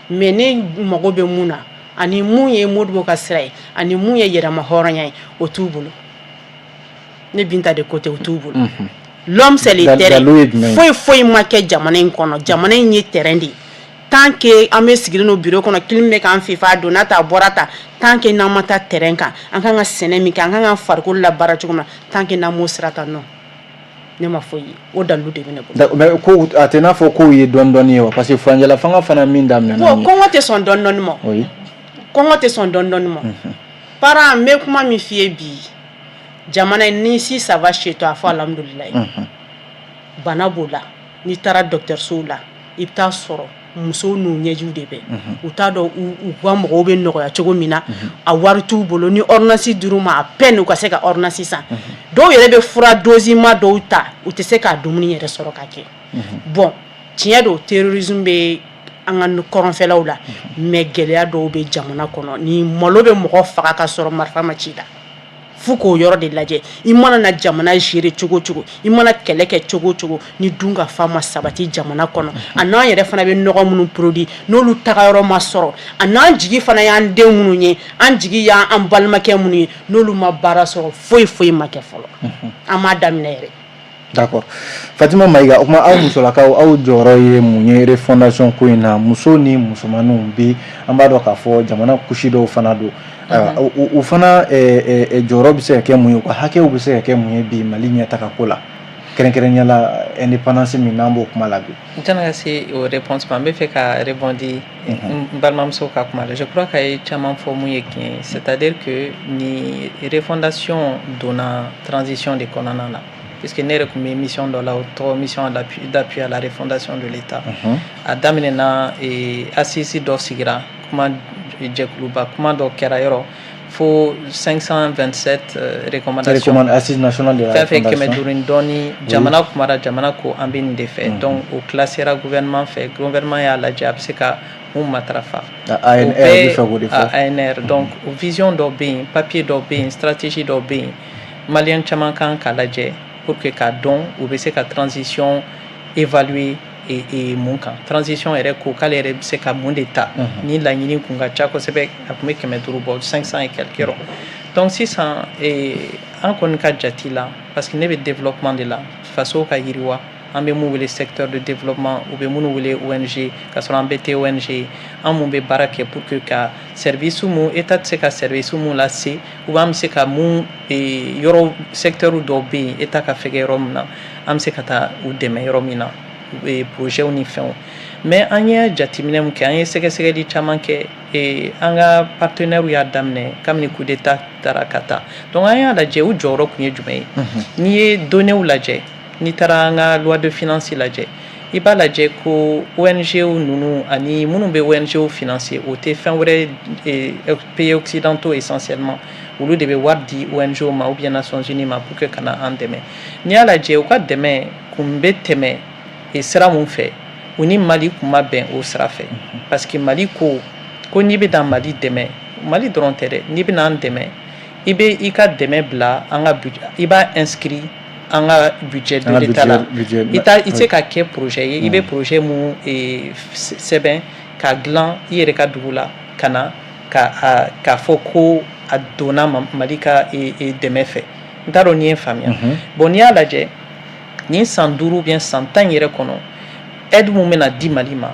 mais ne mago bɛ mun na, ani mun ye Modibo ka sira ye, ani mun ye yɛrɛma hɔrɔnya ye, o t'u bolo. Ne Binta de côté, o t'u bolo. L'homme, c'est le terrain. Foyi foyi ma kɛ jamana in kɔnɔ. Jamana in ye terrain de ye. Tant que an bɛ sigilen don bureau kɔnɔ, clim bɛ k'an fifa, a donna tan, a bɔra tan, tant que n'an ma taa terrain kan, an kan ka sɛnɛ min kɛ, an kan ka farikolo labaara cogo min na, tant que n'an m'o sira ta, non, ne ma foyi ye. O dalilu de bɛ ne bolo. Mais ko a tɛ n'a fɔ k'o ye dɔɔni dɔɔni ye wa? Parce que furancɛla fanga fana min daminɛna. Bon, kɔngɔ tɛ sɔn dɔɔni dɔɔni ma. Kɔngɔ tɛ sɔn dɔɔni dɔɔni ma. Parent, n bɛ kuma min f'i ye bi, jamana in ni, si ça va chez toi, a fɔ alhamdulilayi. Bana b'o la. N'i taara dɔgɔtɔrɔsow la, i bɛ taa sɔrɔ musow n'u ɲɛjiw de bɛ, u t'a dɔn u ka mɔgɔw bɛ nɔgɔya cogo min na, a wari t'u bolo. Ni ordonnance dir'u ma, à peine u ka se ka ordonnance san. Dɔw yɛrɛ bɛ fura dose ma dɔw ta, u tɛ se k'a dumuni yɛrɛ sɔrɔ ka kɛ. Bon, tiɲɛ don, terrorisme bɛ an ka kɔrɔnfɛlaw la, mais gɛlɛya dɔw bɛ jamana kɔnɔ ni malo bɛ mɔgɔ faga ka sɔrɔ marifa ma ci la. Fo k'o yɔrɔ de lajɛ. I mana na jamana gérer cogo cogo, i mana kɛlɛ kɛ cogo cogo, ni dun ka fa ma sabati jamana kɔnɔ, a n'an yɛrɛ fana bɛ nɔgɔ minnu produit, n'olu tagayɔrɔ ma sɔrɔ, a n'an jigi fana y'an den minnu ye, an jigi y'an balimakɛ minnu ye, n'olu ma baara sɔrɔ, foyi foyi ma kɛ fɔlɔ. An m'a daminɛ yɛrɛ. D'accord, Fatima Mayiga. O kuma, aw musolakaw, aw jɔyɔrɔ ye mun ye refondation ko in na? Muso ni musomaninw bi, an b'a dɔn k'a fɔ jamana couche dɔw fana don, u fana jɔyɔrɔ bɛ se ka kɛ mun ye, u ka hakɛw bɛ se ka kɛ mun ye bi Mali ɲɛtaga ko la, kɛrɛnkɛrɛnnenya la indépendance min n'an b'o kuma la bi? N tɛna ka se o réponse ma. N bɛ fɛ ka rebondir n balimamuso ka kuma la. Je crois qu'a ye caman fɔ mun ye tiɲɛ ye, c'est-à-dire que ni refondation donna transition de kɔnɔna na, puisque ne yɛrɛ tun bɛ mission dɔ la, o tɔgɔ mission d'appui à la refondation de l'État. A daminɛna, assise dɔ sigira, kuma jɛkuluba kuma dɔ kɛra yɔrɔ fo 527 recommandations. Assise nationale de la fɛn fɛn 500 ni dɔɔni, jamana kumara, jamana ko an bɛ nin de fɛ. Donc o classera gouvernement fɛ, gouvernement y'a lajɛ a bɛ se ka mun matarafa. ANR bɛ fɛ k'o de fɔ. ANR. Donc o vision dɔ bɛ yen, papier dɔ bɛ yen, stratégie dɔ bɛ yen, malien caman kan k'a lajɛ pour que k'a dɔn u bɛ se ka transition évaluer et mun kan transition yɛrɛ ko k'ale yɛrɛ bɛ se ka mun de ta. Ni laɲini kun ka ca kosɛbɛ, a tun bɛ 500 bɔ, 500 et quelques yɔrɔ. Donc sisan, an kɔni ka jate la, parce que ne bɛ développement de la, faso ka yiriwa. An bɛ mun wele secteur de développement, u bɛ minnu wele ONG, ka sɔrɔ an bɛɛ tɛ ONG ye. An mun bɛ baara kɛ pour que ka service mun État tɛ se ka service mun lase, ou an bɛ se ka mun yɔrɔ secteur dɔw bɛ yen, État ka fɛgɛ yɔrɔ min na, an bɛ se ka taa u dɛmɛ yɔrɔ min na, projet ni fɛnw. Mais an ye jateminɛ mun kɛ, an ye sɛgɛsɛgɛli caman kɛ, an ka partenaires y'a daminɛ kabini coup d'état taara ka taa. Donc an y'a lajɛ, u jɔyɔrɔ tun ye jumɛn ye? N'i ye données lajɛ, n'i taara an ka loi de finance lajɛ, i b'a lajɛ ko ONG ninnu ani minnu bɛ ONG financer, o tɛ fɛn wɛrɛ, pays occidentaux essentiellement, olu de bɛ wari di ONG ma ou bien Nations Unies ma pour que ka na an dɛmɛ. N'i y'a lajɛ, u ka dɛmɛ kun bɛ tɛmɛ sira mun fɛ, u ni Mali kun ma bɛn o sira fɛ, parce que Mali ko ko n'i bɛna Mali dɛmɛ, Mali dɔrɔn tɛ dɛ, n'i bɛna an dɛmɛ, i bɛ i ka dɛmɛ bila an ka budget, i b'a inscrit an ka budget de l'État la. I tɛ se ka kɛ projet ye, i bɛ projet mun sɛbɛn ka dilan i yɛrɛ ka dugu la, ka na ka k'a fɔ ko a donna Mali ka dɛmɛ fɛ. N t'a dɔn n'i ye n faamuya. Bon, n'i y'a lajɛ nin san 5 ou bien san 10 yɛrɛ kɔnɔ, aide mun bɛna di Mali ma,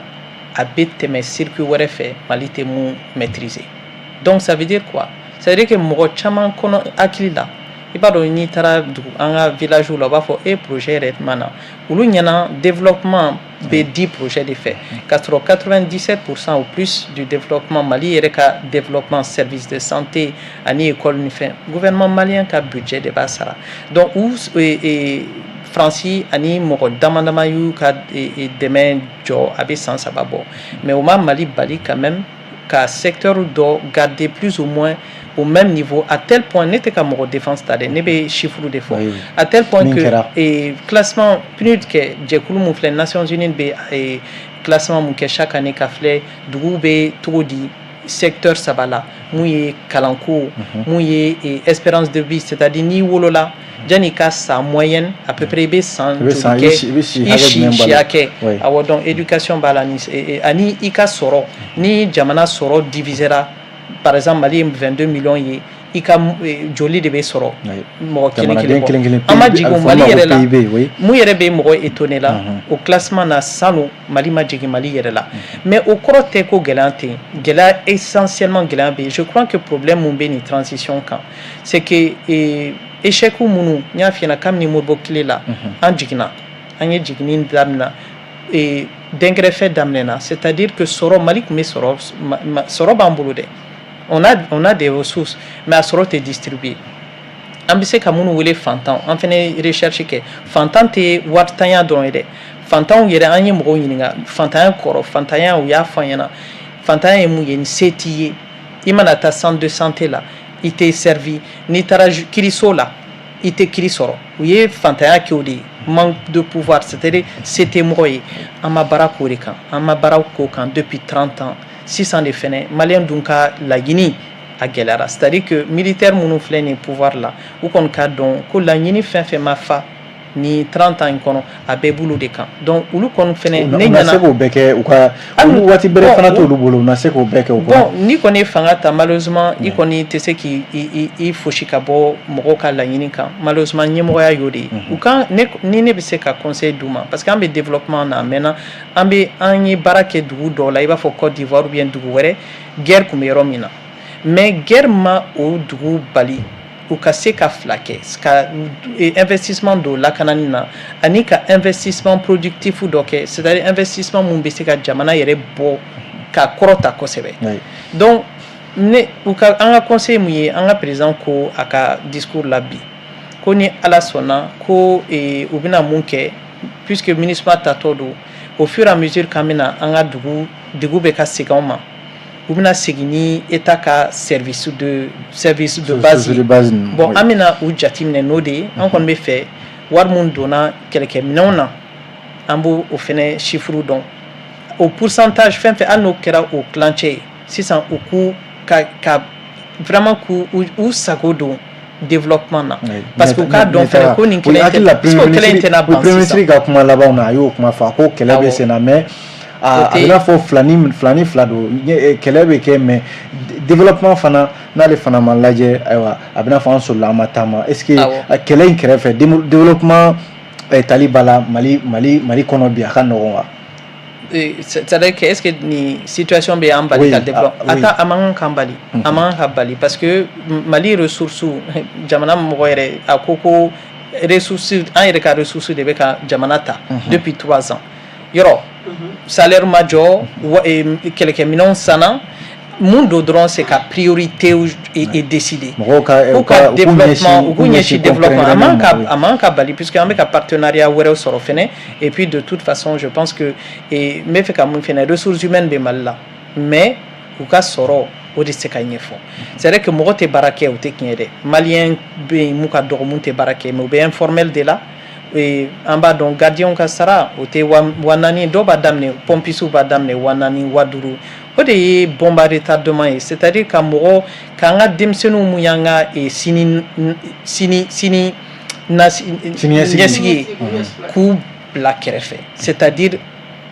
a bɛ tɛmɛ circuit wɛrɛ fɛ, Mali tɛ mun maîtriser. Donc ça veut dire quoi? Ça veut dire que mɔgɔ caman kɔnɔ hakili la, i b'a dɔn, n'i taara dugu, an ka village la, u b'a fɔ e projet yɛrɛ ma na olu ɲɛna, développement bɛ di projet de fɛ, k'a sɔrɔ 97% ou plus du développement, Mali yɛrɛ ka développement, service de santé ani école ni fɛn, gouvernement malien ka budget de b'a sara. Donc u Faransi ani mɔgɔ dama dama y'u ka dɛmɛ jɔ, a bɛ san 3 bɔ, mais o ma Mali bali quand même ka secteur dɔ garder plus ou moins au même niveau, à tel point, ne tɛ ka mɔgɔ défense ta dɛ, ne bɛ chiffre de fɔ, à tel point que classement PNUD kɛ, jɛkulu mun filɛ, Nations Unies bɛ classement mun kɛ chaque année ka filɛ duguw bɛ cogo di secteur saba la, mun ye kalanko, mun ye espérance de vie, c'est-à-dire n'i wolola janni ka sa, moyenne à peu près i bɛ san joli kɛ, i si hakɛ, awɔ. Donc éducation b'a la ani i ka sɔrɔ. Ni jamana sɔrɔ divisera, par exemple Mali ye 22 millions ye, i ka joli de bɛ sɔrɔ mɔgɔ kelen kelen bɔ? An ma jigin Mali yɛrɛ la. Mun yɛrɛ bɛ mɔgɔ étonné la, o classement na sanu, Mali ma jigin Mali yɛrɛ la. Mais o kɔrɔ tɛ ko gɛlɛya tɛ yen. Gɛlɛya, essentiellement gɛlɛya bɛ yen. Je crois que problème mun bɛ nin transition kan, c'est que échec minnu n y'a f'i ɲɛna, kabini Modibo tile la, an jiginna, an ye jiginni daminɛ, dɛnkɛrɛfɛ daminɛna, c'est-à-dire que sɔrɔ, Mali tun bɛ sɔrɔ, sɔrɔ b'an bolo dɛ, on a des ressources, mais a sɔrɔ tɛ distribuer. An bɛ se ka minnu wele fantan, an fana ye recherche kɛ, fantan tɛ waritanya dɔrɔn ye dɛ. Fantanw yɛrɛ, an ye mɔgɔw ɲininka fantanya kɔrɔ, fantanya, u y'a fɔ an ɲɛna fantanya ye mun ye: ni se t'i ye, i mana taa centre de santé la, i tɛ servi, n'i taara kiiriso la, i tɛ kiiri sɔrɔ. U ye fantanya kɛ o de ye, manque de pouvoir, c'est-à-dire se tɛ mɔgɔ ye. An ma baara k'o de kan, an ma baara k'o kan depuis 30 ans. Sisan de fɛnɛ, malien dun ka laɲini a gɛlɛyara, c'est-à-dire que militaire minnu filɛ nin pouvoir la, u kɔni k'a dɔn ko laɲini fɛn fɛn ma fa ni 30 ans in kɔnɔ, a bɛɛ b'olu de kan. Donc olu kɔni fɛnɛ ne ɲɛna, se k'o bɛɛ kɛ, u ka waati bɛrɛ fana t'olu bolo, u na se k'o bɛɛ kɛ o kɔnɔ. Bon, n'i kɔni ye fanga ta, malheureusement i kɔni tɛ se k'i i fosi ka bɔ mɔgɔw ka laɲini kan. Malheureusement ɲɛmɔgɔya y'o de ye. U kan ne, ni ne bɛ se ka conseil d'u ma, parce que an bɛ développement na a mɛnna, an bɛ, an ye baara kɛ dugu dɔw la, i b'a fɔ Côte d'Ivoire ou bien dugu wɛrɛ, guerre tun bɛ yɔrɔ min na, mais guerre ma o dugu bali u ka se ka fila kɛ, ka investissement don lakanani na ani ka investissement productif dɔ kɛ, c'est-à-dire investissement mun bɛ se ka jamana yɛrɛ bɔ ka kɔrɔta kosɛbɛ. Donc ne u ka, an ka conseil mun ye, an ka président ko a ka discours la bi ko ni Ala sɔnna ko u bɛna mun kɛ, puisque MINUSMA tatɔ don, au fur et à mesure k'an bɛna an ka dugu dugu bɛ ka segin anw ma, u bɛna segin ni État ka service de base ye. Bon, an bɛna u jateminɛ n'o de ye. An kɔni bɛ fɛ wari mun donna kɛlɛkɛminɛnw na, an b'o o fɛnɛ chiffre dɔn, o pourcentage fɛn fɛn, hali n'o kɛra o tilancɛ ye sisan, u k'u ka vraiment k'u u sago don développement na, parce que u k'a dɔn fɛnɛ ko nin kɛlɛ in tɛ, parce que o kɛlɛ in tɛna ban. Premier ministre ka kuma labanw na, a y'o kuma fɔ, a ko kɛlɛ bɛ sen na, mais a bɛ n'a fɔ fila ni fila ni fila don, kɛlɛ bɛ kɛ, mais développement fana, n'ale fana ma lajɛ, ayiwa, a bɛ n'a fɔ an solila, an ma taama. Est ce que kɛlɛ in kɛrɛfɛ, développement tali ba la Mali kɔnɔ bi, a ka nɔgɔn wa? C'est-à-dire que est-ce que ni situation bɛ an bali ka développement? A ta, a man kan k'an bali, a man kan ka bali, parce que Mali ressources, jamana mɔgɔ yɛrɛ a ko ko ressources, an yɛrɛ ka ressources de bɛ ka jamana ta depuis 3 ans. Yɔrɔ salaire ma jɔ, kɛlɛkɛminɛnw sanna. Mun don dɔrɔn, c'est ka priorité et décider. Mɔgɔw ka u ka développement, u k'u ɲɛsin développement, a man ka bali, puisque an bɛ ka partenariat wɛrɛw sɔrɔ fɛnɛ. Et puis de toute façon, je pense que n bɛ fɛ ka mun fɛnɛ, ressources humaines bɛ Mali la, mais u ka sɔrɔ o de tɛ se ka ɲɛfɔ. C'est vrai que mɔgɔ tɛ baara kɛ, o tɛ tiɲɛ dɛ. Malien bɛ yen mun ka dɔgɔ, mun tɛ baara kɛ, mais u bɛ informel de la. An b'a dɔn, gardien ka sara o tɛ 4000, dɔw b'a daminɛ, pompiste b'a daminɛ 4000, 5000. O de ye bombe à retardement ye, c'est-à-dire ka mɔgɔ k'an ka denmisɛnninw mun y'an ka sini sini sini ɲɛsigi ye, k'u bila kɛrɛfɛ. C'est-à-dire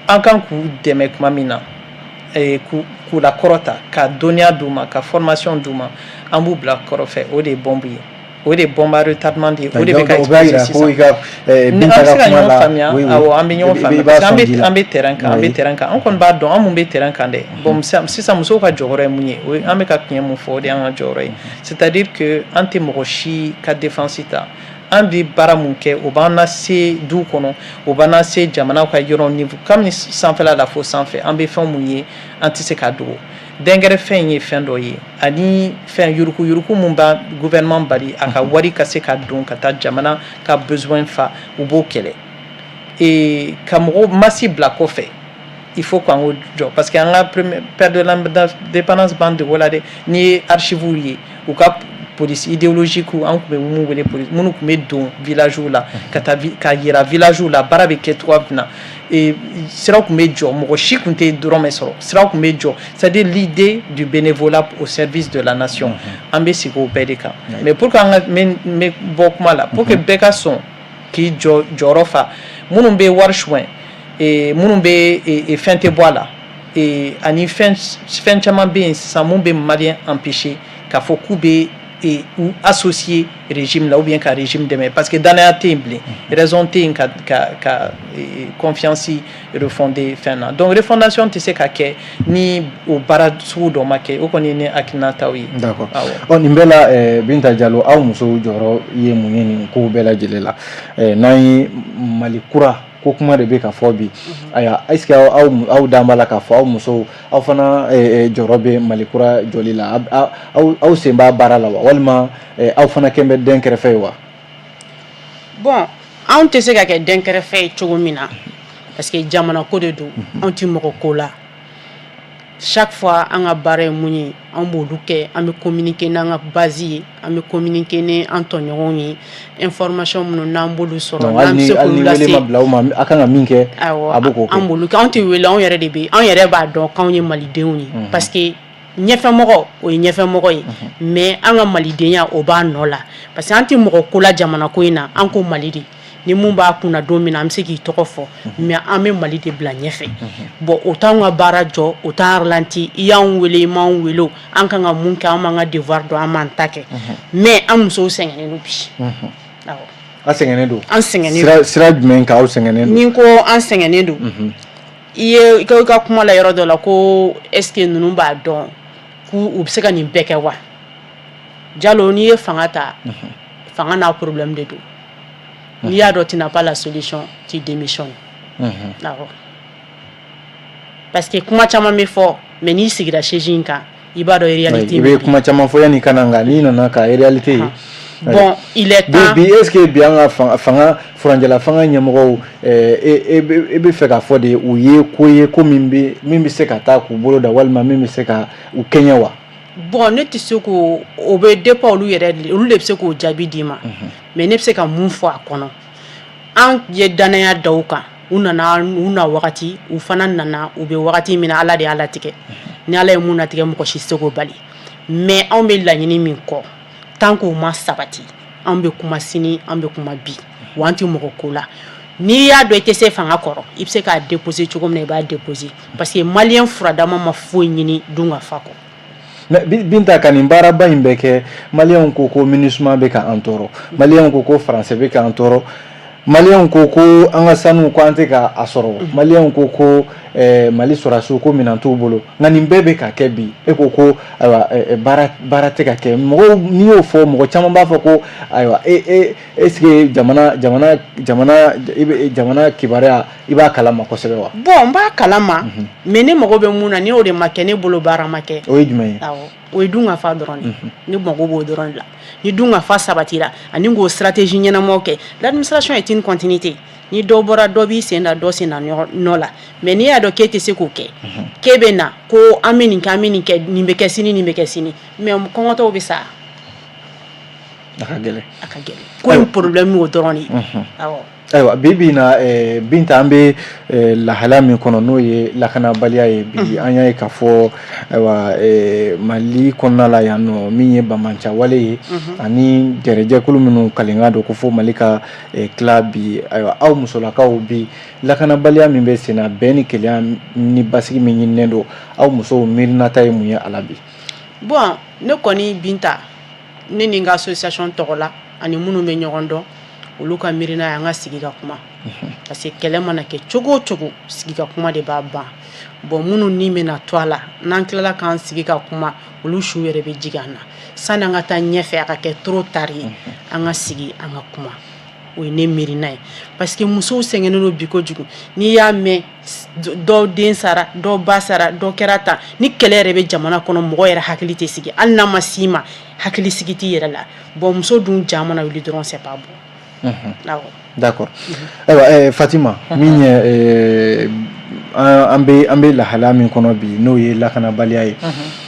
an kan k'u dɛmɛ tuma min na, k'u lakɔrɔta, ka dɔnniya d'u ma, ka formation d'u ma, an b'u bila kɔrɔfɛ. O de ye bombe ye, o de ye bombe à retardement de ye, o de bɛ ka O b'a yira sisan ko i ka ni Binta an bɛ ka se ka kuma ɲɔgɔn la faamuya. Awɔ, an bɛ ɲɔgɔn faamuya, i b'a parce que an sɔn ji bɛ la. an bɛ terrain kan, an bɛ terrain kan, an kɔni b'a dɔn an mun bɛ terrain kan dɛ. Bon, sisan musow ka jɔyɔrɔ ye mun ye? O ye an bɛ ka tiɲɛ mun fɔ, o de y'an ka jɔyɔrɔ ye. C'est-à-dire que an tɛ mɔgɔ si ka défense ta. An bɛ baara mun kɛ, o b'an lase du kɔnɔ, o b'an lase jamana ka yɔrɔ niveau kabini sanfɛla la fo sanfɛ. An bɛ fɛn mun ye, an tɛ se k'a dogo. Dɛnkɛrɛfɛ in ye fɛn dɔ ye, ani fɛn yuruku yuruku mun b'a gouvernement bali a ka wari ka se ka don ka taa jamana ka besoin fa, u b'o kɛlɛ et ka mɔgɔw masse bila kɔfɛ. Il faut k'an k'o jɔ, parce que an ka premier père de l'indépendance b'an dege o la dɛ. N'i ye archives ye, u ka police idéologique, an tun bɛ mun wele police, minnu tun bɛ don village la ka taa ka yira village la baara bɛ kɛ cogoya min na, et siraw tun bɛ jɔ, mɔgɔ si tun tɛ dɔrɔmɛ sɔrɔ, siraw tun bɛ jɔ. C'est-à-dire l'idée du bénévolat au service de la nation, an bɛ sigi o bɛɛ de kan. Mais pour que an ka n bɛ bɔ kuma la, pour que bɛɛ ka sɔn k'i jɔ jɔyɔrɔ fa, minnu bɛ wari suɲɛ, minnu bɛ fɛn tɛ bɔ a la, ani fɛn fɛn caman bɛ yen sisan mun bɛ Malien empêcher k'a fɔ k'u bɛ u associer régime la ou bien ka régime dɛmɛ, parce que danaya tɛ yen bilen, raison tɛ yen ka confiance refonder fɛn na. Donc refondation tɛ se ka kɛ ni o baara sugu dɔ ma kɛ. O kɔni ye ne hakilinataw ye. D'accord. Ɔ, nin bɛɛ la, Binta Jalo, aw musow jɔyɔrɔ ye mun ye nin kow bɛɛ lajɛlen la? N'an ye Mali kura ko kuma de bɛ ka fɔ bi, ayiwa, est ce que aw dan b'a la k'a fɔ aw musow, aw fana jɔyɔrɔ bɛ Mali kura jɔli la? Aw sen b'a baara la wa, walima aw fana kɛn bɛ den kɛrɛfɛ ye wa? Bon, anw tɛ se ka kɛ den kɛrɛfɛ ye cogo min na, parce que jamana ko de don, anw tɛ mɔgɔ ko la. Chaque fois an ka baara ye mun ye, an b'olu kɛ. An bɛ communiquer n'an ka base ye, an bɛ communiquer ni an tɔɲɔgɔnw ye. Information minnu n'an b'olu sɔrɔ, n'an bɛ se k'olu lase, hali ni wele ma bila aw ma, a kan ka min kɛ, awɔ, a bɛ k'o kɛ. An b'olu kɛ. Anw tɛ wele, anw yɛrɛ de bɛ, anw yɛrɛ b'a dɔn k'anw ye malidenw ye, parce que ɲɛfɛmɔgɔ, o ye ɲɛfɛmɔgɔ ye, mais an ka malidenya, o b'a nɔ la, parce que an tɛ mɔgɔ ko la jamana ko in na. An ko Mali de, ni mun b'a kunna don min na, an bɛ se k'i tɔgɔ fɔ, mais an bɛ Mali de bila ɲɛfɛ. Bon, o t'anw ka baara jɔ, o t'an ralenti. I y'anw wele, i m'anw wele o, an kan ka mun kɛ, an b'an ka devoir dɔn, an b'an ta kɛ. Mais an musow sɛgɛnnen don bi, awɔ. A sɛgɛnnen don? An sɛgɛnnen. Sira jumɛn kan aw sɛgɛnnen don? Ni ko an sɛgɛnnen don, i ye i ka kuma la yɔrɔ dɔ la ko est ce que ninnu b'a dɔn k'u u bɛ se ka nin bɛɛ kɛ wa? Jalo, n'i ye fanga ta, fanga n'a problème de don. N'i y'a dɔn tu n'as pas la solution, tu démissionnes. Awɔ, parce que kuma caman bɛ fɔ, mais n'i sigira chaise in kan, i b'a dɔn réalité. I bɛ kuma caman fɔ yanni ka na, nka n'i nana ka réalité ye. Bon, il est temps. Bi, est ce que bi an ka fanga, furanjɛla fanga ɲɛmɔgɔw, e bɛ fɛ k'a fɔ de u ye ko ye ko min bɛ se ka taa k'u bolo da, walima min bɛ se ka u kɛɲɛ wa? Bon, ne tɛ se k'o, o bɛ dépend olu yɛrɛ de, olu de bɛ se k'o jaabi d'i ma. Mais ne bɛ se ka mun fɔ a kɔnɔ? An ye danaya da u kan, u nana, u na wagati, u fana nana. U bɛ wagati min na, Ala de y'a latigɛ. Ni Ala ye mun latigɛ, mɔgɔ si tɛ se k'o bali. Mais anw bɛ laɲini min kɔ, tant k'o ma sabati, anw bɛ kuma sini, an bɛ kuma bi, wa an tɛ mɔgɔ ko la. N'i y'a dɔn i tɛ se fanga kɔrɔ, i bɛ se k'a déposer cogo min na, i b'a déposer, parce que Malien furadama ma foyi ɲini dun ka fa kɔ. Mais Binta, ka nin baaraba in bɛɛ kɛ, Maliyɛnw ko ko MINUSMA bɛ ka an tɔɔrɔ, Maliyɛnw ko ko Faransɛ bɛ k'an tɔɔrɔ. Maliyɛnw ko ko an ka sanu ko an tɛ ka a sɔrɔ, maliyɛnw ko ko Mali sɔrɔdasiw ko minɛn t'u bolo, nka nin bɛɛ bɛ ka kɛ bi, e ko ko ayiwa, baara tɛ ka kɛ. Mɔgɔw, n'i y'o fɔ, mɔgɔ caman b'a fɔ ko ayiwa, e e est-ce que jamana jamana jamana i bɛ jamana kibaruya, i b'a kalama kosɛbɛ wa? Bon, n b'a kalama, mais ne mago bɛ mun na, ni o de ma kɛ, ne bolo baara ma kɛ. O ye jumɛn ye? Awɔ, o ye dun ka fa dɔrɔn de. Ne mago b'o dɔrɔn de la. Ni dun ka fa sabatira ani k'o stratégie ɲɛnamaw kɛ, l'administration est une continuité. Ni dɔ bɔra, dɔ b'i sen da dɔ sen da nɔ la. Mais n'i y'a dɔn k'e tɛ se k'o kɛ, k'e bɛ na ko an bɛ nin kɛ, an bɛ nin kɛ, nin bɛ kɛ sini, nin bɛ kɛ sini, mais kɔngɔtɔw bɛ sa. A ka gɛlɛn. A ka gɛlɛn. Ko in problème y'o dɔrɔn de ye, awɔ. Ayiwa, bi bi in na, Binta, an bɛ lahalaya min kɔnɔ, n'o ye lakanabaliya ye bi, an y'a ye k'a fɔ ayiwa, Mali kɔnɔna la yan nɔ, min ye banbancawale ye ani jɛrɛjɛkulu minnu kalenkan don ko fo Mali ka tila bi. Ayiwa, aw musolakaw, bi lakanabaliya min bɛ sen na, bɛn ni kelenya ni basigi min ɲininen don, aw musow miirinata ye mun ye a la bi? Bon, ne kɔni Binta, ne ni n ka association tɔgɔ la ani minnu bɛ ɲɔgɔn dɔn, olu ka miirina ye an ka sigi ka kuma, parce que kɛlɛ mana kɛ cogo o cogo, sigi ka kuma de b'a ban. Bon, minnu ni bɛna to a la, n'an tilala k'an sigi ka kuma, olu su yɛrɛ bɛ jigin an na. Sani an ka taa ɲɛfɛ, a ka kɛ trop tard ye, an ka sigi, an ka kuma. O ye ne miirina ye, parce que musow sɛgɛnnen don bi kojugu. N'i y'a mɛn dɔw den sara, dɔw ba sara, dɔw kɛra tan, ni kɛlɛ yɛrɛ bɛ jamana kɔnɔ, mɔgɔ yɛrɛ hakili tɛ sigi. Hali n'a ma s'i ma, hakili sigi t'i yɛrɛ la. Bon, muso dun ja mana wuli dɔrɔn, c'est pas bon. Awɔ. D'accord. Ayiwa, Fatima, min ye an bɛ lahalaya min kɔnɔ bi, n'o ye lakanabaliya ye,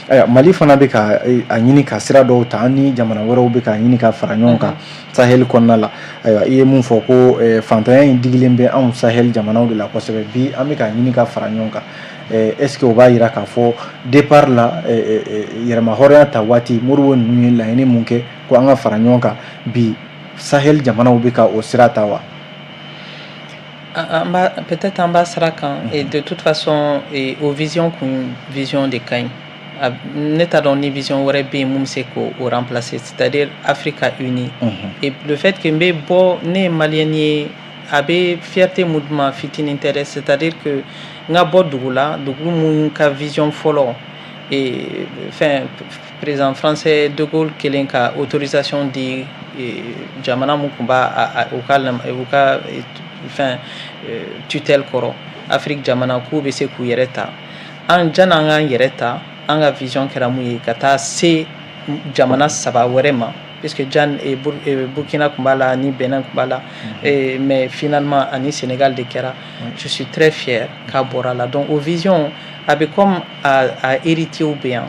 ayiwa, Mali fana bɛ ka a ɲini ka sira dɔw ta, an ni jamana wɛrɛw bɛ ka ɲini ka fara ɲɔgɔn kan Sahel kɔnɔna la. Ayiwa, i ye mun fɔ ko fantanya in digilen bɛ anw Sahel jamanaw de la kosɛbɛ, bi an bɛ ka ɲini ka fara ɲɔgɔn kan. Est ce que o b'a jira k'a fɔ départ la, yɛrɛma hɔrɔnya ta waati, Modibo ninnu ye laɲini mun kɛ ko an ka fara ɲɔgɔn kan, bi Sahel jamanaw bɛ ka o sira ta wa? An b'a peut-être an b'a sira kan. Et de toute façon, o vision kun, vision de ka ɲi. Ne t'a dɔn ni vision wɛrɛ bɛ yen mun bɛ se k'o remplacer, c'est-à-dire Africa unie. Et le fait que n bɛ bɔ, ne ye maliyɛn ye, a bɛ fierté mun di ma, fitinin tɛ dɛ. C'est-à-dire que n ka bɔ dugu la, dugu mun ka vision fɔlɔ, et fɛn président français de Gaulle kelen ka autorisation di jamana mun tun b'a u ka fɛn tutelle kɔrɔ, Afrique jamana, k'u bɛ se k'u yɛrɛ ta. An janni an k'an yɛrɛ ta, an ka vision kɛra mun ye? Ka taa se jamana saba wɛrɛ ma, puisque jan Burkina tun b'a la, ni Benin tun b'a la, mais finalement ani Sénégal de kɛra. Je suis très fier k'a bɔra la. Donc o vision a bɛ comme a héritier bɛ yan,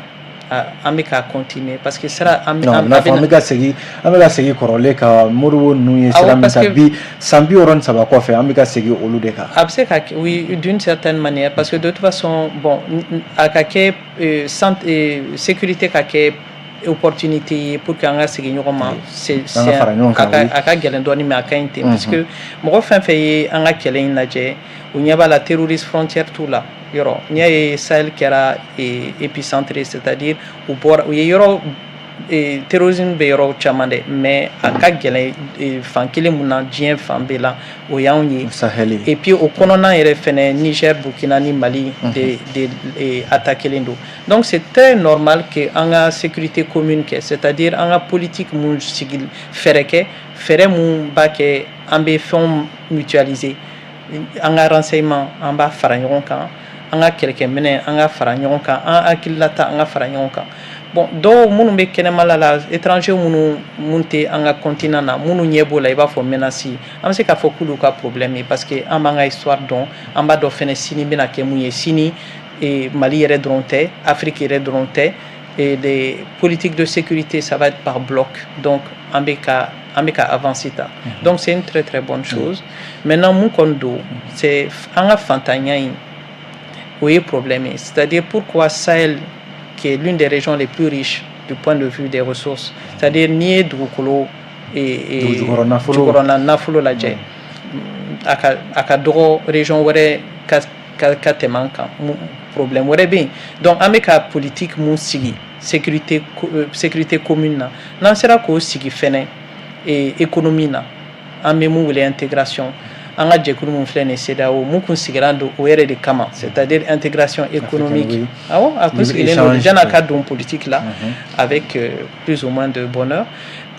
an bɛ ka continuer, parce que sira an bɛ ka segin, an bɛ ka segin kɔrɔlen kan. Modibo ninnu ye sira min ta, bi san 63 kɔfɛ, an bɛ ka segin olu de kan. A bɛ se ka kɛ, oui, d'une certaine manière, parce que de toute façon, bon, a ka kɛ sécurité ka kɛ opportunité ye pour que an ka segin ɲɔgɔn ma, c'est a ka gɛlɛn dɔɔnin, mais a ka ɲi ten, parce que mɔgɔ fɛn fɛn ye an ka kɛlɛ in lajɛ, u ɲɛ b'a la, terroriste frontière t'u la. Yɔrɔ n'i y'a ye Sahel kɛra épicentre, c'est-à-dire u bɔra, u ye yɔrɔ, terrorisme bɛ yɔrɔ caman dɛ, mais a ka gɛlɛn fan kelen mun na diɲɛ fan bɛɛ la, o y'anw ye. Sahel. Et puis o kɔnɔna yɛrɛ fɛnɛ, Niger, Burkina ni Mali de attaqué don. Donc c'est très normal que an ka sécurité commune kɛ, c'est-à-dire an ka politique mun sigi, fɛɛrɛ kɛ, fɛɛrɛ mun b'a kɛ an bɛ fɛnw mutualiser, an ka renseignement an b'a fara ɲɔgɔn kan, an ka kɛlɛkɛminɛ an ka fara ɲɔgɔn kan, an hakililata an ka fara ɲɔgɔn kan. Bon, dɔw minnu bɛ kɛnɛmala la, étranger minnu mun tɛ an ka continent na, minnu ɲɛ b'o la i b'a fɔ menace, an bɛ se k'a fɔ k'olu ka problème ye, parce que an b'an ka histoire dɔn, an b'a dɔn fɛnɛ sini bɛna kɛ mun ye. Sini Mali yɛrɛ dɔrɔn tɛ, Afrique yɛrɛ dɔrɔn tɛ, et les politiques de sécurité, ça va être par bloc. Donc an bɛ ka avancer ta. Donc c'est une très très bonne chose. Maintenant, mun kɔni don, c'est an ka fantanya in, o ye problème ye. C'est-à-dire pourquoi Sahel, qui est l'une des régions les plus riches du point de vue des ressources, c'est-à-dire n'i ye dugukolo jukɔrɔna nafolo lajɛ, a ka dɔgɔ région wɛrɛ ka tɛmɛ an kan. Problème wɛrɛ bɛ yen. Donc an bɛ ka politique mun sigi sécurité commune na, n'an sera k'o sigi fɛnɛ économie na. An bɛ mun wele intégration, an ka jɛkulu mun filɛ nin ye, CEDEAO, mun kun sigira don o yɛrɛ de kama, c'est-à-dire intégration économique. Awɔ, a kun sigilen don jan'a ka don politique la avec plus ou moins de bonheur.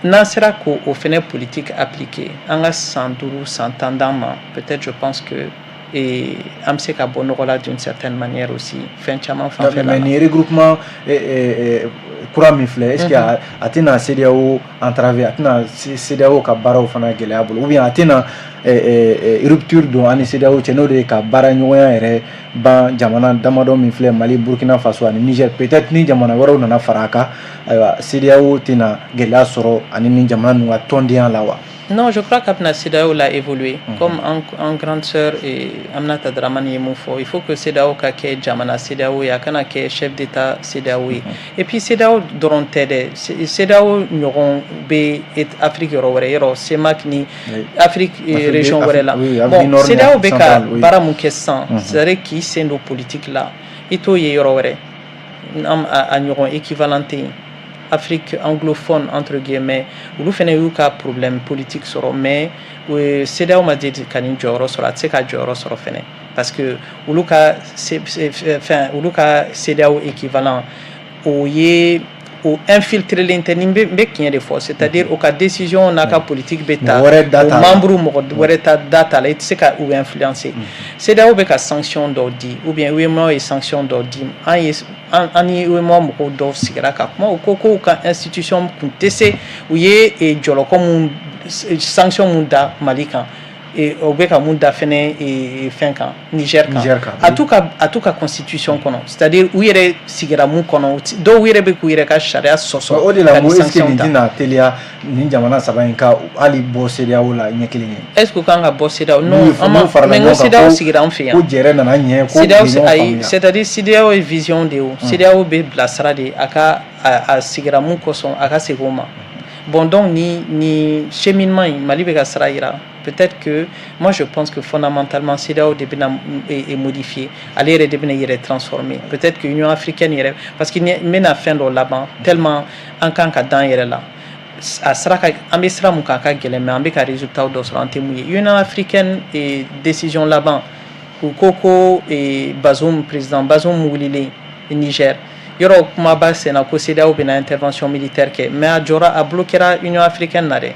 N'an sera k'o o fɛnɛ politique appliquer, an ka san 5, san 10 d'an ma, peut-être, je pense que et an bɛ se ka bɔ nɔgɔ la d'une certaine manière aussi, fɛn caman fanfɛla la. Mais nin regroupement kura min filɛ, est-ce que a tɛna CEDEAO entraver, a tɛna CEDEAO ka baaraw fana gɛlɛya bolo, ou bien a tɛna rupture don an ni CEDEAO cɛ, n'o de ye ka baara ɲɔgɔnya yɛrɛ ban jamana damadɔ min filɛ, Mali, Burkina Faso ani Niger, peut-être ni jamana wɛrɛw nana fara a kan, ayiwa, CEDEAO tɛna gɛlɛya sɔrɔ ani ni jamana ninnu ka tɔndenya la wa? Non, je crois qu'a bɛna CEDEAO la évoluer. Comme en grande sœur et Aminata Dramane ye mun fɔ, il faut que CEDEAO ka kɛ jamana CEDEAO ye, a kana kɛ chef d'État CEDEAO ye. Et puis CEDEAO dɔrɔn tɛ dɛ, CEDEAO ɲɔgɔn bɛ Afrique yɔrɔ wɛrɛ, yɔrɔ CEMAC ni Afrique région wɛrɛ la. Bon, CEDEAO bɛ ka baara mun kɛ sisan, c'est-à-dire k'i sen don politique la, i t'o ye yɔrɔ wɛrɛ, a ɲɔgɔn équivalent tɛ yen. Afrique anglophone, entre guillemets, olu fana y'u ka problème politique sɔrɔ, mais CEDEAO ma deli ka nin jɔyɔrɔ sɔrɔ, a tɛ se ka jɔyɔrɔ sɔrɔ fɛnɛ, parce que olu ka fɛn, olu ka CEDEAO équivalent, o ye o infiltrelen tɛ. Ni n bɛ tiɲɛ de fɔ, c'est-à-dire o ka décision n'a ka politique bɛ ta, o membre mɔgɔ wɛrɛ ta da t'a la, i tɛ se ka u influencer. CEDEAO bɛ ka sanction dɔw di, ou bien UEMOA ye sanction dɔw di. An ye an ni UEMOA mɔgɔw dɔw sigira ka kuma, u ko k'u ka institution kun tɛ se, u ye jɔlɔkɔ mun, sanction mun da Mali kan, o bɛ ka mun da fɛnɛ fɛn kan, Niger kan, a t'u ka constitution kɔnɔ, c'est-à-dire u yɛrɛ sigira mun kɔnɔ, dɔw yɛrɛ bɛ k'u yɛrɛ ka sariya sɔsɔ. O de la, n ko est-ce que nin tɛna teliya nin jamana saba in ka hali bɔ CEDEAO la ɲɛ kelen ye? Est-ce que u kan ka bɔ CEDEAO? Non, an ma, mais n ko CEDEAO sigira an fɛ yan. Ko jɛrɛ nana ɲɛ ko. CEDEAO, ayi, c'est-à-dire CEDEAO ye vision de ye. O CEDEAO bɛ bilasira de, a ka a sigira mun kosɔn, a ka segin o ma. Bon, donc ni cheminement in, Mali bɛ ka sira yira. Peut-être que moi, je pense que fondamentalement CEDEAO de bɛna modifier, ale yɛrɛ de bɛna yɛrɛ transformer, peut-être que Union africaine yɛrɛ, parce que n bɛna fɛn dɔ laban tellement an kan ka dan yɛrɛ la, a sira ka, an bɛ sira mun kan, a ka gɛlɛn, mais an bɛ ka résultat dɔ sɔrɔ, an tɛ mun ye. Union africaine décision laban, u ko Bazoum, président Bazoum wulilen Niger, yɔrɔ kumaba senna ko CEDEAO bɛna intervention militaire kɛ, mais a jɔra, a bloquera Union africaine na dɛ.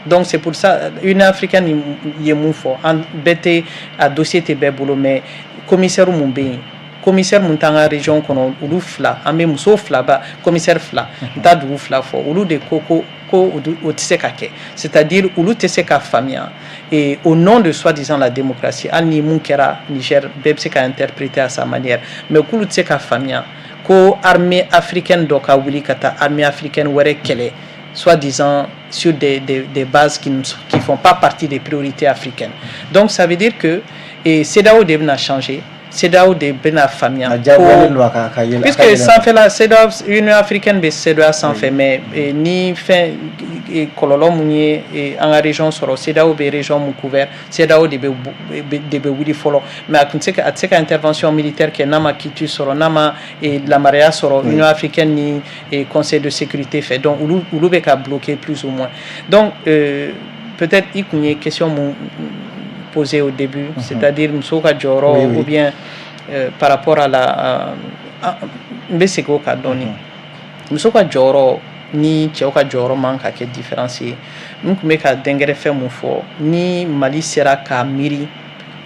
Donc c'est pour ça, Union africaine ye mun fɔ, an bɛɛ tɛ a dossier tɛ bɛɛ bolo, mais commissaire mun bɛ yen, commissaire mun t'an ka région kɔnɔ, olu fila, an bɛ muso fila ba commissaire fila, n t'a dugu fila fɔ, olu de ko o tɛ se ka kɛ, c'est-à-dire olu tɛ se ka faamuya. Et au nom de soi-disant la démocratie, hali ni mun kɛra Niger, bɛɛ bɛ se ka interpréter à sa manière, mais k'olu tɛ se ka faamuya ko armée africaine dɔ ka wuli ka taa armée africaine wɛrɛ kɛlɛ, soi-disant sur des bases qui ne font pas partie des priorités africaines. Donc ça veut dire que et CEDEAO de bɛna changer, CEDEAO de bɛna faamuya. Ko puisque sanfɛla CEDEAO, Union africaine bɛ CEDEAO sanfɛ, mais ni fɛn kɔlɔlɔ mun ye an ka région sɔrɔ, CEDEAO bɛ région mun couvert, CEDEAO de bɛ wuli fɔlɔ, mais a tun tɛ se ka, a tɛ se ka intervention militaire kɛ n'a ma quitus sɔrɔ, n'a ma lamariya sɔrɔ Union africaine ni Conseil de sécurité fɛ. Donc olu bɛ ka bloquer plus ou moins. Donc peut-être i kun ye question mun posé au début, c'est-à-dire musow ka jɔyɔrɔ, ou bien par rapport à la, n bɛ segin o kan dɔɔni, muso ka jɔyɔrɔ ni cɛw ka jɔyɔrɔ man ka kɛ différence ye. N tun bɛ ka dɛnkɛrɛfɛ mun fɔ, ni Mali sera k'a miiri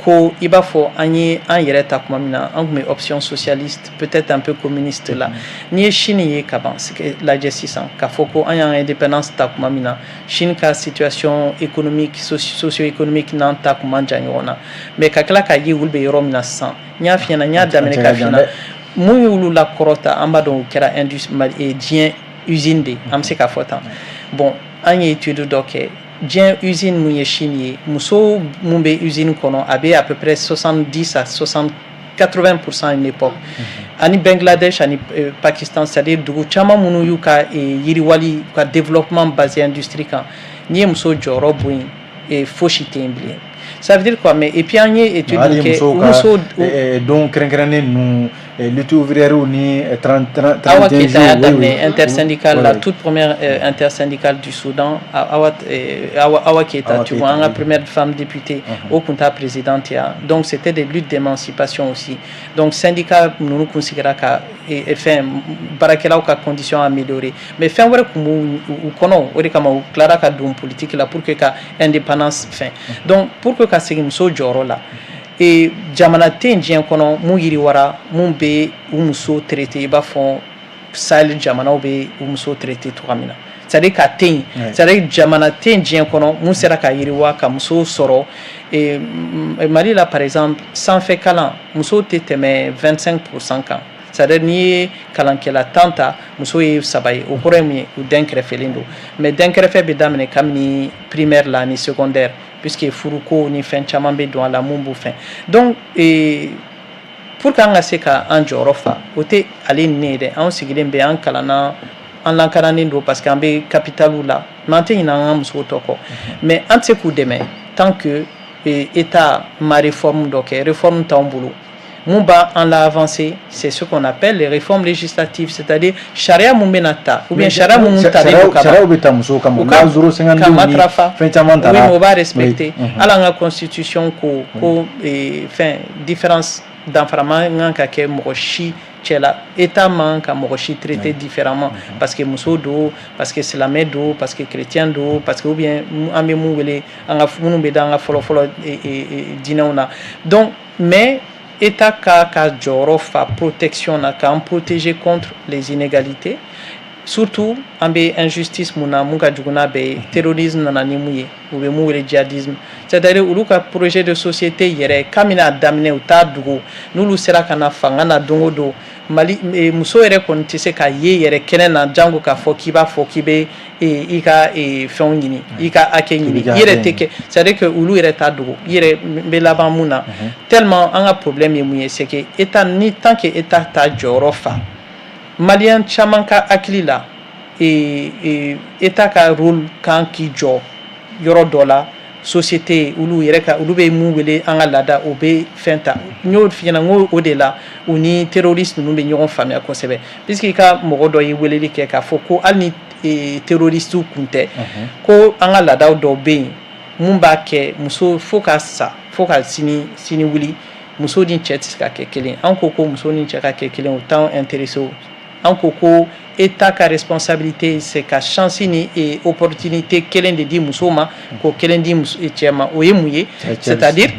ko i b'a fɔ an ye an yɛrɛ ta tuma min na, an tun bɛ option socialiste, peut-être un peu communiste la. N'i ye Chine ye ka ban lajɛ sisan, k'a fɔ ko an y'an indépendance ta tuma min na, Chine ka situation économique, socio-économique n'an ta kun man jan ɲɔgɔn na, mais ka tila k'a ye olu bɛ yɔrɔ min na sisan, n y'a f'i ɲɛna, n y'a daminɛ k'a f'i ɲɛna, mun y'olu lakɔrɔta, an b'a dɔn o kɛra diɲɛ usine de, an bɛ se k'a fɔ tan. Bon, an ye étude dɔ kɛ, diɲɛ usine mun ye Chine ye, muso mun bɛ usine kɔnɔ, a bɛ à peu près 70 à 60 80% à une époque, ani Bangladesh ani Pakistan, c'est-à-dire dugu caman minnu y'u ka yiriwali, u ka développement basé industrie kan, n'i ye muso jɔyɔrɔ bɔ yen, fosi tɛ yen bilen. Ça veut dire quoi? Mais et puis an ye étude kɛ, muso don kɛrɛnkɛrɛnnen ninnu. Lutte ouvrière ni 30 31. Awa Keita y'a daminɛ intersyndicale, la toute première intersyndicale du Soudan, Awa, Awa, Awa Keita, tu vois, an ka première femme députée, o tun t'a présidente ya. Donc c'était des luttes d'émancipation aussi. Donc syndicat ninnu kun sigira ka fɛn baarakɛlaw ka condition améliorer, mais fɛn wɛrɛ tun b'u u kɔnɔ. O de kama u tilara ka don politique la pour que ka indépendance fɛn. Donc pour que ka segin muso jɔyɔrɔ la, e jamana tɛ yen diɲɛ kɔnɔ mun yiriwara, mun bɛ u muso traité i b'a fɔ Sahel jamanaw bɛ u muso traité cogoya min na. C'est à dire ka tɛ yen, c'est à dire jamana tɛ yen diɲɛ kɔnɔ mun sera ka yiriwa ka muso sɔrɔ. Mali la, par exemple, sanfɛ kalan, musow tɛ tɛmɛ 25% kan. C'est à dire n'i ye kalankɛla 10 ta, muso ye saba ye. O kɔrɔ ye mun ye? U den kɛrɛfɛlen don. Mais den kɛrɛfɛ bɛ daminɛ kabini primaire la ni secondaire, puisque furuko ni fɛn caman bɛ don a la mun b'u fɛn. Donc pour que an ka se ka an jɔyɔrɔ fa, o tɛ ale ni ne ye dɛ. Anw sigilen bɛ, an kalanna, an lakananen don parce que an bɛ capitale la, mais an tɛ ɲinɛ an ka musow tɔ kɔ. Mais an tɛ se k'u dɛmɛ tant que État ma réforme dɔ kɛ. Réforme t'anw bolo. Mun b'a an la avancer, c'est ce qu'on appelle les réformes législatives, c'est-à-dire sariya mun bɛna ta ou bien sariya mun talen don ka ban. Sariyaw bɛ ta musow kama. U ka loi 052 ka matarafa. Fɛn caman Oui, mais o b'a respecter. Hali an ka constitution ko fɛn différence, danfara man kan ka kɛ mɔgɔ si cɛ la. État man ka mɔgɔ si traiter différemment parce que muso don, parce que silamɛ don, parce que chrétien don, parce que ou bien an bɛ mun wele an ka minnu bɛ da an ka fɔlɔ fɔlɔ diinɛw na. Donc mais État ka jɔyɔrɔ fa protection na, k'an protéger contre les inégalités, surtout an bɛ injustice mun na, mun ka jugu n'a bɛɛ ye, terrorisme nana ni mun ye, u bɛ mun wele djihadisme. C'est-à-dire olu ka projet de société yɛrɛ, kabini a daminɛ, u t'a dogo. N'olu sera ka na fanga na don o don, Mali muso yɛrɛ kɔni tɛ se ka ye yɛrɛ kɛnɛ na, jango k'a fɔ k'i b'a fɔ k'i bɛ i ka fɛnw ɲini, i ka hakɛ ɲini, i yɛrɛ tɛ kɛ. C'est-à-dire que olu yɛrɛ t'a dogo. I yɛrɛ bɛ laban mun na? Tellement an ka problème ye mun ye, c'est que État ni, tant que État t'a jɔyɔrɔ fa, Malien caman ka hakili la, État ka rôle kan k'i jɔ yɔrɔ dɔ la société, olu yɛrɛ ka, olu bɛ mun wele an ka laada, o bɛ fɛn ta. N y'o f'i ɲɛna, n ko o de la u ni terroriste ninnu bɛ ɲɔgɔn faamuya kosɛbɛ, puisque i ka mɔgɔ dɔ ye weleli kɛ k'a fɔ ko hali ni terroriste kun tɛ, ko an ka laadaw dɔw bɛ yen mun b'a kɛ muso fo ka sa, fo ka sini sini wuli, muso ni cɛ tɛ se ka kɛ kelen. An ko ko muso ni cɛ ka kɛ kelen, o t'anw intéressé. O an ko ko État ka responsabilité, c'est ka chance ni opportunité kelen de di muso ma, k'o kelen di cɛ ma. O ye mun ye? C'est-à-dire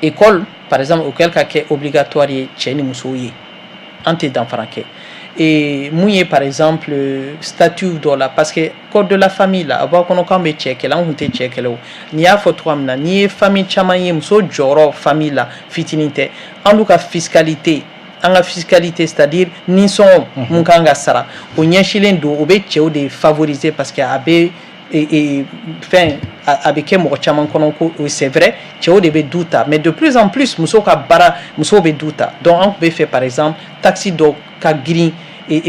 école, par exemple, o kɛl ka kɛ obligatoire ye cɛ ni musow ye, an tɛ danfara kɛ. Et mun ye, par exemple, statut dɔ la, parce que code de la famille la, a b'a kɔnɔ k'an bɛ cɛ kɛlɛ, an kun tɛ cɛ kɛlɛ. O n'i y'a fɔ cogoya min na, n'i ye famille caman ye, muso jɔyɔrɔ famille la fitinin tɛ. An ka fiscalité, an ka fiscalité, c'est-à-dire nisɔngɔ mun kan ka sara, o ɲɛsinlen don, o bɛ cɛw de favoriser, parce que a bɛ fɛn, a bɛ kɛ mɔgɔ caman kɔnɔ ko c'est vrai, cɛw de bɛ du ta. Mais de plus en plus, musow ka baara, musow bɛ du ta. Donc an tun bɛ fɛ, par exemple, taxe dɔ ka girin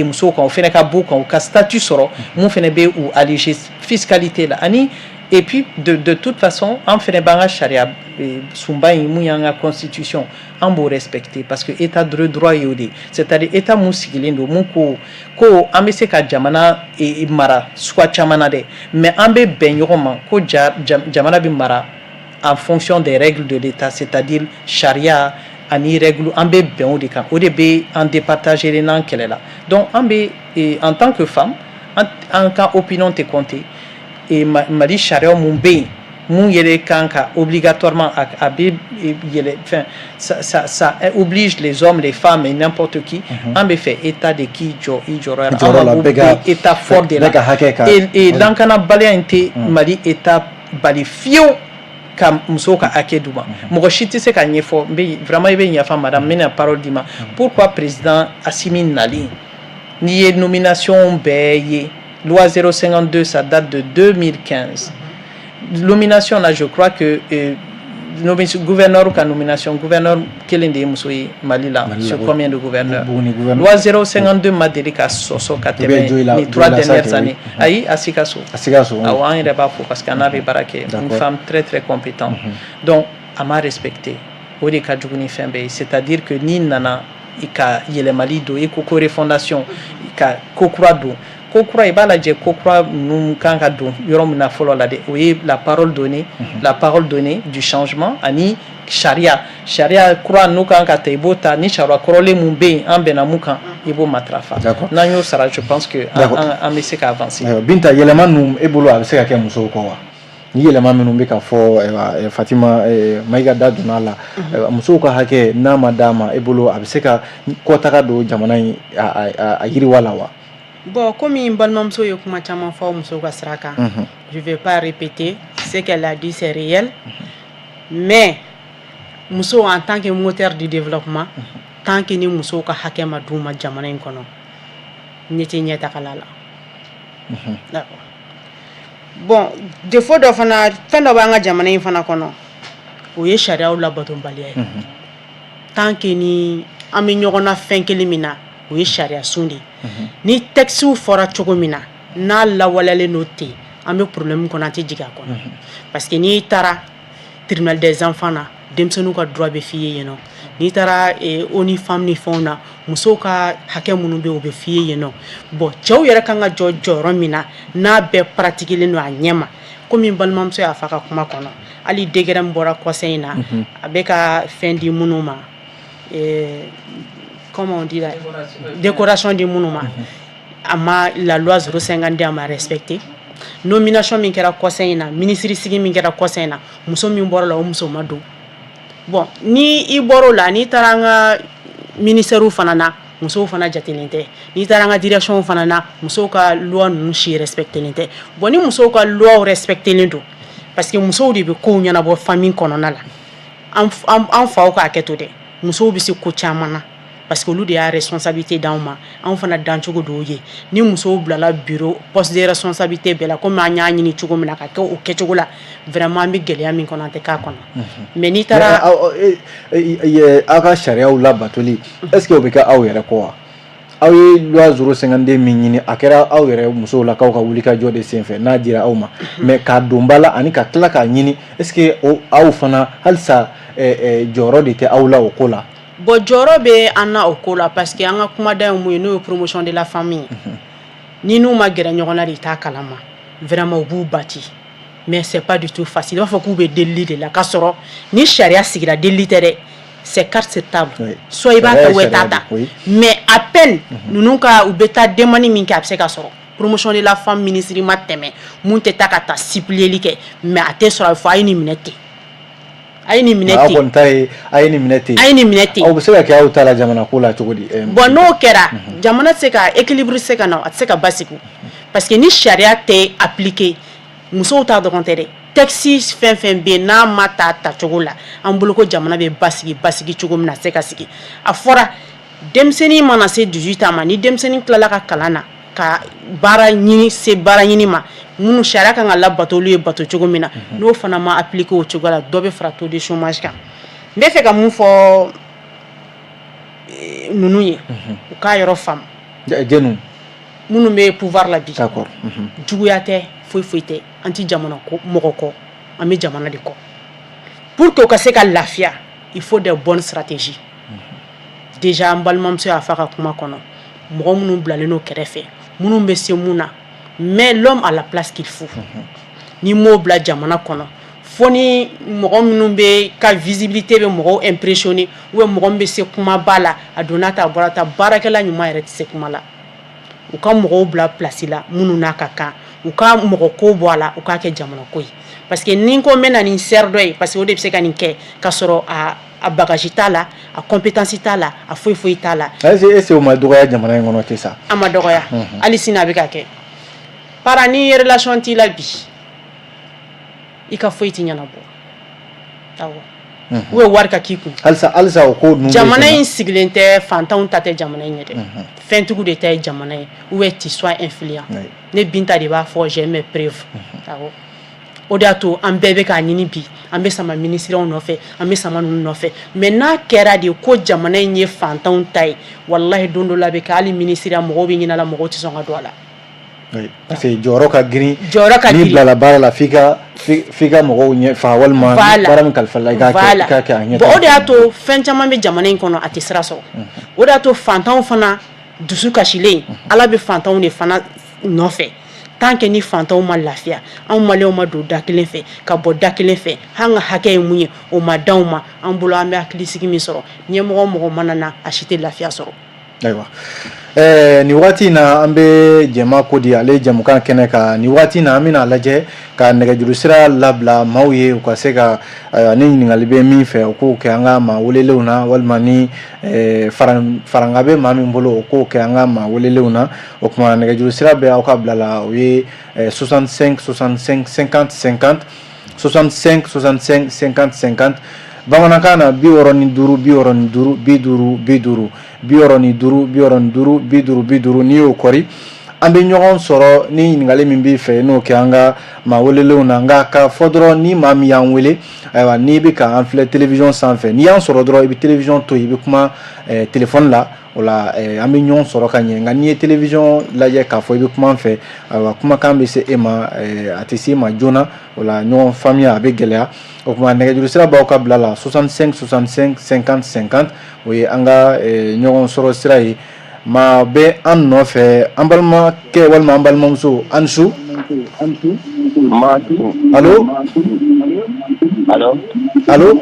musow kan, o fana ka b'u kan, u ka statut sɔrɔ mun fana bɛ u alléger fiscalité la. Ani et puis de toute façon, an fana b'an ka sariya sunba in, mun y'an ka constitution, an b'o respecter, parce que État de droit y'o de ye. C'est-à-dire État mun sigilen don, mun ko ko an bɛ se ka jamana mara suguya caman na dɛ, mais an bɛ bɛn ɲɔgɔn ma ko jamana bɛ mara en fonction des règles de l'État, c'est-à-dire sariya ani règle, an bɛ bɛn o de kan. O de bɛ an départager n'an kɛlɛla. Donc an bɛ, en tant que femme, an ka opinion tɛ compter. Mali sariya mun bɛ yen, mun yɛrɛ kan ka obligatoirement a bɛ yɛlɛ fɛn, ça oblige les hommes, les femmes et n'importe qui. An bɛ fɛ État de k'i jɔ i jɔyɔrɔ la. An mago bɛ État fort de la. Et lakanabaliya in tɛ Mali État bali fiyewu ka musow ka hakɛ d'u ma. Mɔgɔ si tɛ se ka ɲɛfɔ. N bɛ vraiment, i bɛ yafa, madame, n bɛna parole d'i ma. Pourquoi président Assimi nalen, n'i ye nomination bɛɛ ye, loi 052, ça date de 2015, nomination na, je crois que gouverneur ka nomination, gouverneur kelen de ye muso ye Mali la sur combien de gouverneurs? Loi 052 ma deli ka sɔsɔ ka tɛmɛ ni 3 dernières années. Ayi, a Sikaso. A Sikaso. Awɔ, an yɛrɛ b'a fɔ parce que an n'a bɛ baara kɛ, une femme très très compétente. Donc a ma respecté, o de ka jugu ni fɛn bɛɛ ye. C'est-à-dire que n'i nana ka yɛlɛmali don. I ko refondation, ka ko kura don, ko kura, i b'a lajɛ ko kura ninnu kan ka don yɔrɔ min na fɔlɔ la dɛ, o ye la parole donnée, la parole donnée du changement, ani sariya kura n'u kan ka ta, i b'o ta. Ni sariya kɔrɔlen mun bɛ yen, an bɛnna mun kan, i b'o matarafa. N'an y'o sara, je pense que an bɛ se ka avancer. Binta, yɛlɛma ninnu, e bolo, a bɛ se ka kɛ musow kɔ wa? Ni yɛlɛma minnu bɛ ka fɔ, Fatima Mayiga da donna a la, musow ka hakɛ n'a ma d'a ma, e bolo, a bɛ se ka kɔtaga don jamana in a yiriwa la wa? Bon, komi n balimamuso ye kuma caman fɔ musow ka sira kan, je vais pas répéter ce qu'elle a dit, c'est réel. Mais muso en tant que moteur du développement, tant que ni musow ka hakɛ ma d'u ma jamana in kɔnɔ, ɲɛ tɛ ɲɛtagala la. D'accord. Bon, défaut dɔ fana, fɛn dɔ b'an ka jamana in fana kɔnɔ, o ye sariyaw labatobaliya ye. Tant que ni an bɛ ɲɔgɔn na fɛn kelen min na, o ye sariya sun de ye. Ni textes fɔra cogo min na, n'a lawaleyalen don ten, an bɛ problème kɔnɔ, an tɛ jigin a kɔnɔ. Parce que n'i taara tribunal des enfants na, denmisɛnninw ka droit bɛ f'i ye yen nɔ. N'i taara ONU Femmes ni fɛnw na, musow ka hakɛ minnu bɛ yen, o bɛ f'i ye yen nɔ. Bon, cɛw yɛrɛ kan ka jɔ jɔyɔrɔ min na, n'a bɛɛ pratiquer don a ɲɛ ma, komi n balimamuso y'a fɔ a ka kuma kɔnɔ, hali décret min bɔra kɔsa in na, a bɛ ka fɛn di minnu ma, comment on dit là, décoration di minnu ma, a ma la loi 052, a ma respecté. Nomination min kɛra kɔsa in na, ministre sigi min kɛra kɔsa in na, muso min bɔra la, o muso ma don. Bon, ni i bɔr'o la, n'i taara an ka ministère fana na, musow fana jatelen tɛ. N'i taara an ka direction fana na, musow ka loi ninnu si respectelen tɛ. Bon, ni musow ka loi respectelen don, parce que musow de bɛ kow ɲɛnabɔ famille kɔnɔna la. An faw k'a kɛ to dɛ, musow bɛ se ko caman na, parce que olu de y'a responsabilité d'anw ma, anw fana dancogo dɔw ye. Ni musow bilala bureau, poste de responsabilité bɛɛ la, komi an y'a ɲini cogo min na ka kɛ o kɛcogo la, vraiment, an bɛ gɛlɛya min kɔnɔ, an tɛ k'a kɔnɔ. Mais n'i taara Aw ka sariyaw labatoli, est ce que o bɛ kɛ aw yɛrɛ kɔ wa? Aw ye loi 052 min ɲini, a kɛra aw yɛrɛ musow la k'aw ka wulikajɔ de senfɛ n'a dira aw ma, mais k'a don ba la ani ka tila k'a ɲini, est ce que aw fana halisa jɔyɔrɔ de tɛ aw la o ko la? Bon, jɔyɔrɔ bɛ an na o ko la, parce que an ka kumada ye mun ye, n'o ye promotion de la famille. Ni n'u ma gɛrɛ ɲɔgɔn na de, i t'a kalama. Vraiment, u b'u bati, mais c'est pas du tout facile. I b'a fɔ k'u bɛ delili de la, k'a sɔrɔ ni sariya sigira, delili tɛ dɛ, c'est carte sur table. Soit i b'a ta ou i t'a ta. Mais à peine ninnu ka u bɛ taa demande min kɛ, a bɛ se ka sɔrɔ. Promotion de la femme ministre ma tɛmɛ mun tɛ taa ka taa supplier kɛ, mais a tɛ sɔrɔ. A bɛ fɔ a ye nin minɛ ten, a ye nin minɛ Aw ten. kɔni ta ye a ye nin minɛ ten. A ye nin minɛ ten. Aw bɛ se ka kɛ aw ta la jamana ko la cogo di? Bon, n'o kɛra, jamana tɛ se ka équilibre tɛ se ka na, a tɛ se ka basigi, parce que ni sariya tɛ appliquer, musow ta dɔrɔn tɛ dɛ, texte fɛn fɛn bɛ yen, n'a ma ta tacogo la, an bolo ko jamana bɛ basigi cogo min na, a tɛ se ka sigi. A fɔra denmisɛnnin mana se 18 ans ma, ni denmisɛnnin tilala ka kalan na, ka baara ɲini, se baara ɲini ma, minnu sariya kan ka labato, olu ye bato cogo min na, n'o fana ma appliquer o cogo la, dɔ bɛ fara taux de chômage kan. N bɛ fɛ ka mun fɔ ninnu ye, u k'a yɔrɔ faamu. Jɛnu? Minnu bɛ pouvoir la bi. D'accord. Juguya tɛ, foyi foyi tɛ, an ti jamana ko mɔgɔ kɔ, an bɛ jamana de kɔ. Pour que u ka se ka lafiya, il faut des bonnes stratégies. Déjà, an balimamuso y'a fɔ a ka kuma kɔnɔ, mɔgɔ minnu bilalen don kɛrɛfɛ, minnu bɛ se mun na, mais l'homme à la place qu'il faut. Ni m'o bila jamana kɔnɔ, fo ni mɔgɔ minnu bɛ ka visibilité bɛ mɔgɔw impressionner, ou bien mɔgɔ min bɛ se kumaba la, a donna ta, a bɔra ta, baarakɛla ɲuman yɛrɛ tɛ se kuma la. U ka mɔgɔw bila place la minnu n'a ka kan, u ka mɔgɔ ko bɔ a la, u k'a kɛ jamana ko ye. Parce que ni ko n bɛ na ni sɛri dɔ ye, parce que o de bɛ se ka nin kɛ, ka sɔrɔ a bagage t'a la, a compétence t'a la, a foyi foyi t'a la. Est ce que o ma dɔgɔya jamana in kɔnɔ ten sa? A ma dɔgɔya, hali sini a bɛ ka kɛ. Para ni relation t'i la bi, i ka foyi tɛ ɲɛnabɔ. Awɔ, ou bien wari ka k'i kun. Halisa o ko ninnu bɛ Jamana sen na. in sigilen tɛ, fantanw ta tɛ jamana in ye dɛ, fɛntigiw de ta ye jamana ye, ou bien tu sois influent. Ne Binta de b'a fɔ, j'ai mes preuves. Awɔ, o de y'a to an bɛɛ bɛ k'a ɲini bi, an bɛ sama minisiriw nɔfɛ, an bɛ sama ninnu nɔfɛ. Mais n'a kɛra de ko jamana in ye fantanw ta ye, walahi, don dɔ la bɛ kɛ hali minisiriya, mɔgɔw bɛ ɲin'a la, mɔgɔw tɛ sɔn ka don a la. Oui, parce que jɔyɔrɔ ka girin. Jɔyɔrɔ ka N'i girin. bilala baara la, f'i ka mɔgɔw ɲɛ fa, walima Voilà. baara min kalifa la, i k'a kɛ, Voilà. i k'a kɛ a ɲɛ. Bon, o de y'a to fɛn caman bɛ jamana in kɔnɔ, a tɛ sira sɔrɔ. O de y'a to fantanw fana dusu kasilen, Ala bɛ fantanw de fana nɔfɛ. Tant que ni fantanw ma lafiya, anw maliyɛnw ma don da kelen fɛ ka bɔ da kelen fɛ, an ka hakɛ ye mun ye, o ma d'anw ma. An bolo, an bɛ hakilisigi min sɔrɔ, ɲɛmɔgɔ mɔgɔ mana na, a si tɛ lafiya sɔrɔ. Ayiwa, nin waati in na, an bɛ Jɛma ko di ale jɛmukan kɛnɛ kan. Nin waati in na, an bɛna lajɛ ka nɛgɛjuru sira labila maaw ye, u ka se ka, ayiwa, ni ɲininkali bɛ min fɛ, u k'o kɛ an ka maa welelenw na, walima ni faranga bɛ maa min bolo, o k'o kɛ an ka maa welelenw na. O tuma, nɛgɛjuru sira bɛ aw ka bila la, o ye 65 65 50 50, 65 65 50 50. Bamanankan na, 65 65 50 50, 65 65 50 50. N'i y'o kɔri, an bɛ ɲɔgɔn sɔrɔ. Ni ɲininkali min b'i fɛ, n'o kɛ an ka maa welelenw na. Nka k'a fɔ dɔrɔn, ni maa min y'an wele, ayiwa, n'i bɛ ka an filɛ télévision sanfɛ, n'i y'an sɔrɔ dɔrɔn, i bɛ télévision to yen, i bɛ kuma téléphone la. O la, an bɛ ɲɔgɔn sɔrɔ ka ɲɛ. Nka n'i ye télévision lajɛ k'a fɔ i bɛ kuma an fɛ, ayiwa, kumakan bɛ se e ma, a tɛ se e ma joona. O la, ɲɔgɔn faamuya a bɛ gɛlɛya. O tuma, nɛgɛjuru sira b'aw ka bila la, 65 65 50 50, o ye an ka ɲɔgɔn sɔrɔ sira ye. Maa bɛ an nɔfɛ, an balimakɛ walima an balimamuso, an su. Allo, allo?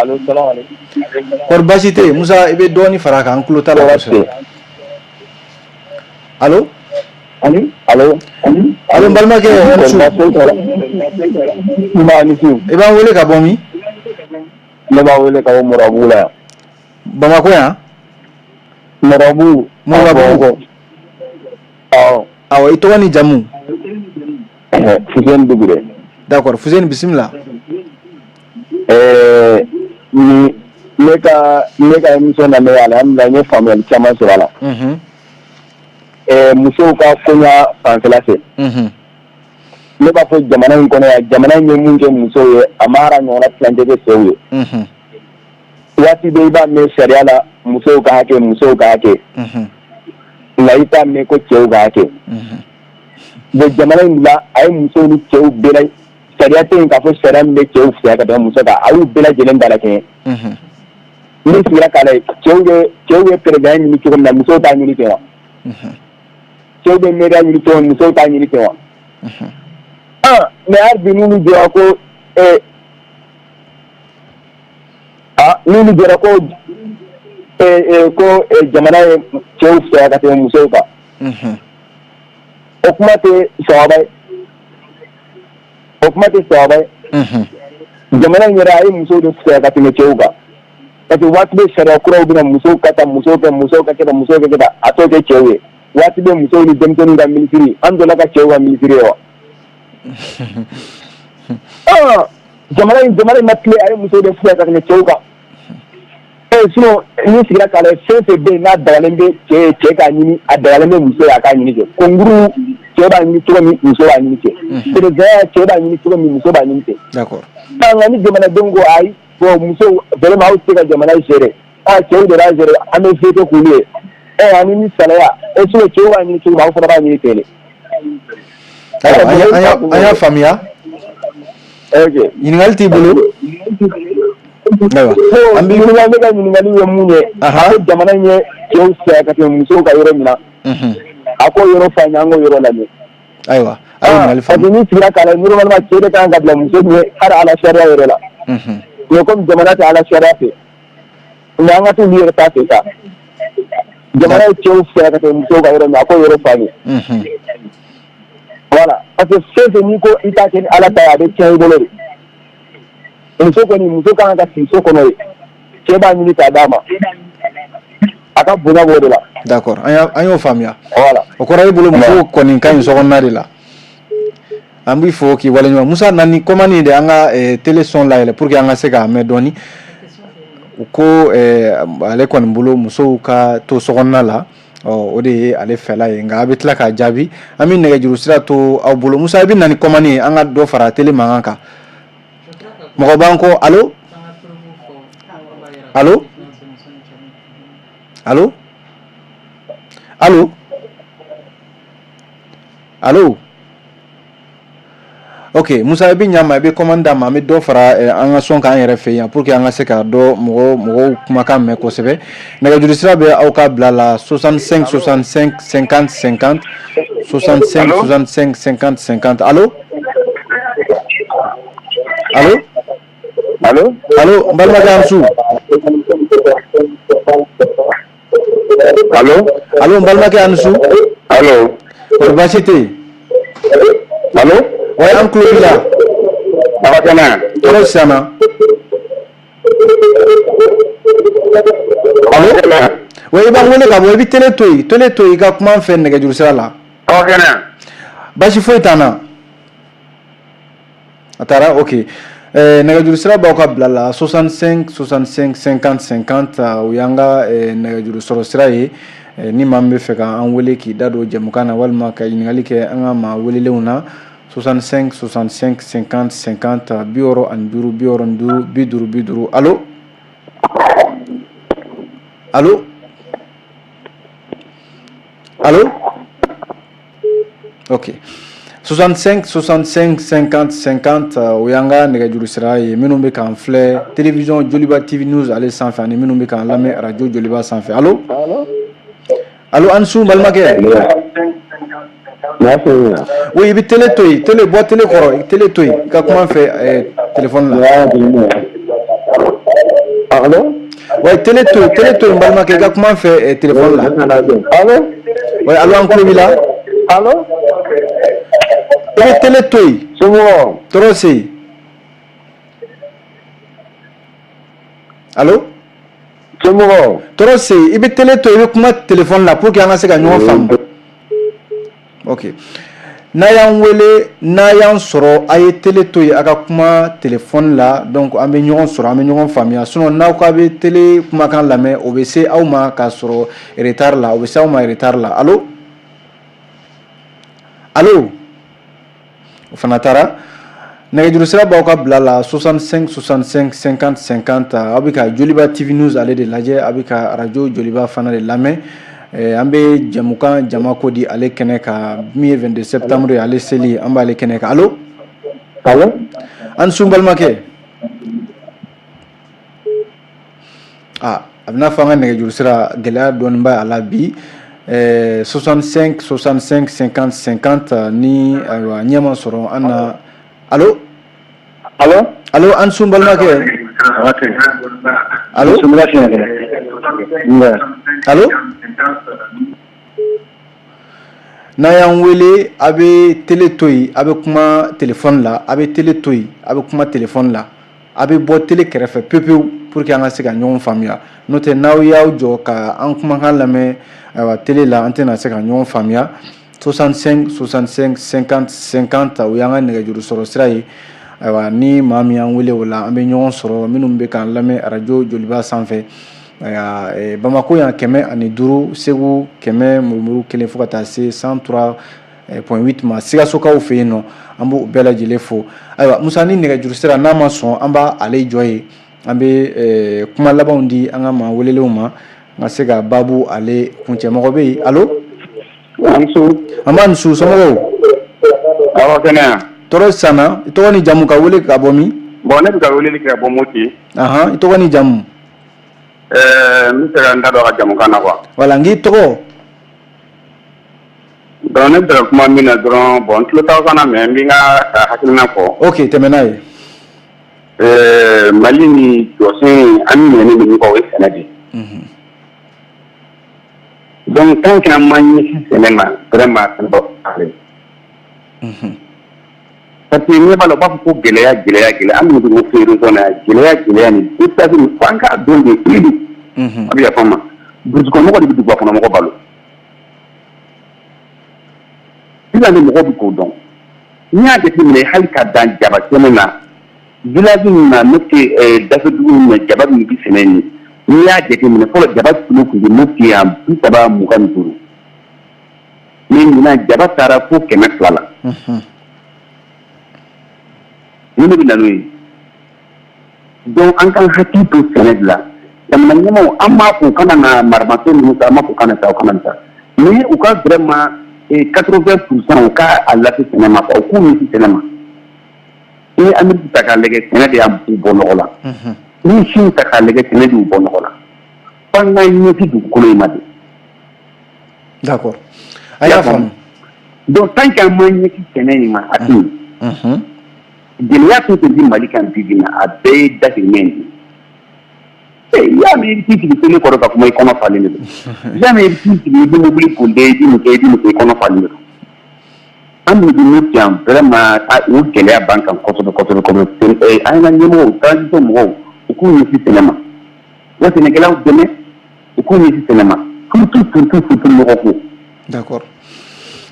Allo, salam alaikum. Kɔri baasi tɛ yen? Musa, i bɛ dɔɔnin fara a kan, an tulo t'a la kosɛbɛ. Allo? Allo? Allo, n balimakɛ, an su. Nba, ni su. I b'an wele ka bɔ min? Ne b'a wele ka bɔ Mɔrɔbugu la yan. Bamakɔ yan? Mɔrɔbugu. Mɔrɔbugu. Awɔ. Awɔ, i tɔgɔ ni jamu? Fuseni Dugure. D'accord, Fuseni, bisimila. Ni ne ka émission lamɛn, alhamdulilah, n ye faamuyali caman sɔrɔ a la. Musow ka koɲa fanfɛla fɛ. Ne b'a fɔ, jamana in kɔnɔ yan, jamana in ye mun kɛ musow ye, a ma ara ɲɔgɔnna tilancɛ kɛ cɛw ye. Waati bɛɛ i b'a mɛn sariya la, musow ka hakɛ, musow ka hakɛ. Nka i t'a mɛn ko cɛw ka hakɛ. Bon, jamana in la, a ye musow ni cɛw bɛɛ la, sariya tɛ yen k'a fɔ sariya min bɛ cɛw fisaya ka tɛmɛ muso kan, a y'u bɛɛ lajɛlen dalakɛɲɛ. N'i sigira k'a lajɛ, cɛw bɛ président ɲini cogo min na, musow t'a ɲini ten wa? Cɛw bɛ maire ɲini cogo min, musow t'a ɲini ten wa? Ah, mais hali bi n'olu jɔra ko ah, n'olu jɔra ko ko jamana ye cɛw fisaya ka tɛmɛ musow kan, o kuma tɛ sawaba ye, o kuma tɛ sawaba ye. Jamana in yɛrɛ, a ye musow de fisaya ka tɛmɛ cɛw kan, parce que waati bɛ sariya kuraw bɛna, musow ka taa, musow kɛ, musow ka kɛ tan, musow ka kɛ tan, a t'o kɛ cɛw ye. Waati bɛ musow ni denmisɛnninw ka minisiri, an donna ka cɛw ka minisiri ye wa? Ah, jamana in ma tile, a ye musow de fisaya ka tɛmɛ cɛw kan. Sinon n'i sigira k'a lajɛ, fɛn fɛn bɛ yen n'a dagalen bɛ cɛ ye cɛ k'a ɲini, a dagalen bɛ muso ye a k'a ɲini kɛ. Concours, cɛ b'a ɲini cogo min, muso b'a ɲini ten. Président, cɛ b'a ɲini cogo min, muso b'a ɲini ten. Ah, nka ni jamanadenw ko ayi, bon, musow vraiment, aw tɛ se ka jamana gérer, ah, cɛw de b'a gérer, an bɛ veto k'olu ye. Ani ni salaya, sinon cɛw b'a ɲini cogo min, aw fana b'a ɲini ten de. Ayiwa, an y'a faamuya. Ok. Ɲininkali t'i bolo? Ayiwa, an b'i ɲininka, ne ka ɲininkali ye mun ye? A ko jamana in ye cɛw fisaya ka tɛmɛ musow kan yɔrɔ min na, a k'o yɔrɔ fɔ an ye, an k'o yɔrɔ lamɛn. Ayiwa, a ye ɲininkali Parce que faamu. n'i sigira k'a lajɛ, normalement cɛ de kan ka bila muso ɲɛ hali ala sariya yɛrɛ la. Mais comme jamana tɛ ala sariya fɛ, nka an ka t'olu yɛrɛ ta fɛ sa, jamana ye cɛw fisaya ka tɛmɛ musow kan yɔrɔ min, a k'o yɔrɔ fɔ an ye. Voilà, parce que fɛn fɛn n'i ko i t'a kɛ ni ala ta ye, a bɛ tiɲɛ i bolo de. Muso kɔni, muso kan ka sigi so kɔnɔ ye, cɛ b'a ɲini k'a d'a ma, a ka bonya b'o de la. D'accord, an y'o faamuya. Voilà. O kɔrɔ e bolo, musow kɔni ka ɲi sokɔnɔna de la. An b'i fo k'i waleɲuman. Musa, na ni commande de, an ka télé son layɛlɛ pour que an ka se k'a mɛn dɔɔni. U ko ale kɔni bolo, musow ka to sokɔnɔna la, ɔ, o de ye ale fɛla ye. Nka a bɛ tila k'a jaabi, an bɛ nɛgɛjuru sira to aw bolo. Musa, i bɛ na ni commande ye, an ka dɔ fara télé mankan kan. Mɔgɔ b'an kɔ. Allo, allo, allo, allo, allo. Ok Musa, i bɛ ɲa ma, i bɛ commande d'an ma, an bɛ dɔ fara an ka son kan an yɛrɛ fɛ yan pour que an ka se ka dɔ mɔgɔw mɔgɔw kumakan mɛn kosɛbɛ. Nɛgɛjuru sira bɛ aw ka bila la, 65 65 50 50, 65 65 50 50. Allo, allo? Allo? Allo, n balimakɛ, a ni su. Allo? Allo, n balimakɛ, a ni su. Allo? Kɔri baasi tɛ yen? Allo? Wa, an tulo b'i la. Aw ka kɛnɛ? Tɔɔrɔ sisan na. Allo? Wa, i b'an wele ka bɔ, i bɛ télé to yen, télé to yen, i ka kuma an fɛ nɛgɛjuru sira la. Aw ka kɛnɛ? Baasi foyi t'an na. A taara. Ok, nɛgɛjuru sira b'aw ka bila la, 65 65 50 50, o y'an ka nɛgɛjuru sɔrɔ sira ye. Ni maa min bɛ fɛ k'an wele k'i da don jɛmukan na walima ka ɲininkali kɛ an ka maa welelenw na, 65 65 50 50, 65 65 50 50. Allo, allo, allo? Ok, 65 65 50 50, o y'an ka nɛgɛjuru sira ye. Minnu bɛ k'an filɛ télévision Joliba TV News ale sanfɛ ani minnu bɛ k'an lamɛn radio Joliba sanfɛ. Allo, allo? A ni su, n balimakɛ. Oui, i bɛ télé to yen, télé bɔ, télé kɔrɔ, télé to yen, i ka kuma n fɛ téléphone la. Allo? Ouais, télé to yen, télé to yen, n balimakɛ, i ka kuma n fɛ téléphone la. Allo? Ouais, allo, an tulo b'i la. Allo? I bɛ télé to yen. Somɔgɔw? Tɔɔrɔ se yen. Allo? Somɔgɔw? Tɔɔrɔ se yen. I bɛ télé to yen, i bɛ kuma téléphone la pour que an ka se ka ɲɔgɔn faamu. Ok, n'a y'an wele, n'a y'an sɔrɔ, a ye télé to yen, a ka kuma téléphone la. Donc an bɛ ɲɔgɔn sɔrɔ, an bɛ ɲɔgɔn faamuya. Sinon n'aw k'a bɛ télé kumakan lamɛn, o bɛ se aw ma k'a sɔrɔ retard la, o bɛ se aw ma retard la. Allo, allo? O fana taara. Nɛgɛjuru sira b'aw ka bila la, 65 65 50 50. Aw bɛ ka Joliba TV News ale de lajɛ, aw bɛ ka radio Joliba fana de lamɛn. An bɛ jɛmukan jama ko di ale kɛnɛ kan, min ye 22 septembre ye, ale seli, an b'ale kɛnɛ kan. Allo? Allo? A ni su, n balimakɛ. Ah, a bɛna fɔ an ka nɛgɛjuru sira gɛlɛya dɔɔni b'a la bi. 65 65 50 50, ni ayiwa ɲɛ ma sɔrɔ an na. Allo? Allo? Allo, a ni su, n balimakɛ. Allo, allo? N'a y'an wele, a bɛ télé to yen, a bɛ kuma téléphone la. A bɛ télé to yen, a bɛ kuma téléphone la. A bɛ bɔ télé kɛrɛfɛ pewu pewu pour que an ka se ka ɲɔgɔn faamuya. N'o tɛ, n'aw y'aw jɔ ka an kumakan lamɛn, ayiwa, télé la, an tɛna se ka ɲɔgɔn faamuya. 65 65 50 50, o y'an ka nɛgɛjuru sɔrɔ sira ye. Ayiwa, ni maa min y'an wele o la, an bɛ ɲɔgɔn sɔrɔ. Minnu bɛ k'an lamɛn arajo Joliba sanfɛ, ayiwa, Bamakɔ yan 105, Segu 100.1, fo ka taa se 103.8 ma Sikasokaw fɛ yen nɔ, an b'o bɛɛ lajɛlen fo. Ayiwa Musa, ni nɛgɛjuru sira n'a ma sɔn, an b'a ale jɔ ye, an bɛ kuma labanw di an ka maa welelenw ma, n ka se ka baabu ale kuncɛ. Mɔgɔ bɛ yen? Allo? An b'a su, somɔgɔw? Aw kɛnɛ? Tɔɔrɔ sanna. I tɔgɔ ni jamu, ka wele ka bɔ min? Bon, ne bɛ ka weleli kɛ ka bɔ Moti. Ahan, i tɔgɔ ni jamu? N bɛ fɛ ka n da don a ka jamukan na quoi. Voilà, n k'i tɔgɔ? Donc ne bɛ fɛ ka kuma min na dɔrɔn, bon, n tulo t'aw kan na, mais n bɛ n ka hakilina fɔ. Ok, tɛmɛ n'a ye. Mali ni jɔsen, an ɲinɛnen bɛ min kɔ, o ye sɛnɛ de ye. Donc tant que an ma ɲɛsin sɛnɛ ma, vraiment sɛnɛ b'a ale. Parce que ɲɛ b'a la, u b'a fɔ ko gɛlɛya, gɛlɛya, gɛlɛya. An minnu bɛ ko région na yan, gɛlɛya, gɛlɛya nin déplacer nin, fo an k'a dɔn de. A bɛ yafa n ma, brousse kɔnɔmɔgɔ de bɛ duguba kɔnɔmɔgɔ balo. Sisan de mɔgɔw bɛ k'o dɔn. N'i y'a jateminɛ, hali ka dan jaba sɛnɛ na, village min na, Mopti dafɛ dugu min na, jaba min bɛ sɛnɛ nin, n'i y'a jateminɛ, fɔlɔ jaba kilo tun bɛ Mopti yan 30, 25, mais ɲinan jaba taara fo 200 la. Mun de bɛ na n'o ye? Donc an k'an hakili to sɛnɛ de la. Jamana ɲɛmaaw, an b'a fɔ u kana na maramafɛn ninnu ta, an b'a fɔ u kana taa, u kana taa, mais u ka vraiment 80% u ka a lase sɛnɛ ma quoi, u k'u ɲɛsin sɛnɛ ma. N'i ye Amérique ta k'a lajɛ, sɛnɛ de y'a musow bɔ nɔgɔ la. N'i ye Chine ta k'a lajɛ, sɛnɛ de y'u bɔ nɔgɔ la. F'an k'an ɲɛsin dugukolo in ma de. D'accord, an y'a faamu. Donc tant qu'an m'an ɲɛsin sɛnɛ in ma, a tɛ ɲɛ. Gɛlɛya fɛn fɛn bɛ Mali kan bi bi in na, a bɛɛ ye dahirimɛ in de ye. I y'a mɛn, i bɛ t'i sigi télé kɔrɔ ka kuma, i kɔnɔ falen de don. I y'a mɛn, i bɛ t'i sigi, i bɛ mobili boli, i bɛ nin kɛ, i bɛ nin kɛ, i kɔnɔ falen de don. An minnu bɛ Mopti yan, vraiment, o gɛlɛya b'an kan kosɛbɛ kosɛbɛ kosɛbɛ. An ka ɲɛmɔgɔw, transition mɔgɔw, u k'u ɲɛsin sɛnɛ ma, u ka sɛnɛkɛlaw dɛmɛ, u k'u ɲɛsin sɛnɛ ma, surtout surtout surtout nɔgɔ ko. D'accord.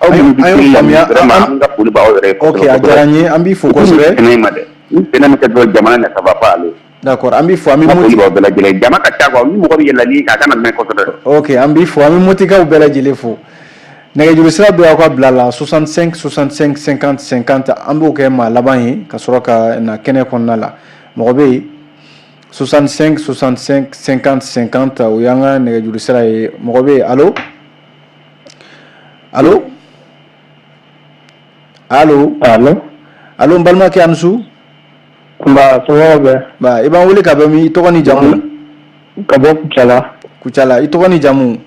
Aw minnu bɛ télé la, vraiment, an ka foli b'aw yɛrɛ ye. Ok, a diyara n ye, an b'i fo kosɛbɛ. Sɛnɛ in ma dɛ, ni sɛnɛ ma kɛ dɔrɔn, jamana na, ça va pas aller. D'accord, an b'i fo, an bɛ Moti b'aw bɛɛ lajɛlen. Jama ka ca quoi, ni mɔgɔ bɛ yɛlɛ ni a kana mɛn kosɛbɛ. Ok, an b'i fo, an bɛ Motikaw bɛɛ lajɛlen fo. Nɛgɛjuru sira bɛ aw ka bila la, 65 65 50 50. An b'o kɛ maa laban ye ka sɔrɔ ka na kɛnɛ kɔnɔna la. Mɔgɔ bɛ yen? 65 65 50 50, o y'an ka nɛgɛjuru sira ye. Mɔgɔ bɛ yen? Allo, allo, allo? Allo. Allo, n balimakɛ, a ni su. Nba, somɔgɔw bɛ? Ba, i b'an wele ka bɔ min? I tɔgɔ ni jamu? Ka bɔ Kucala. Kucala. I tɔgɔ ni jamu?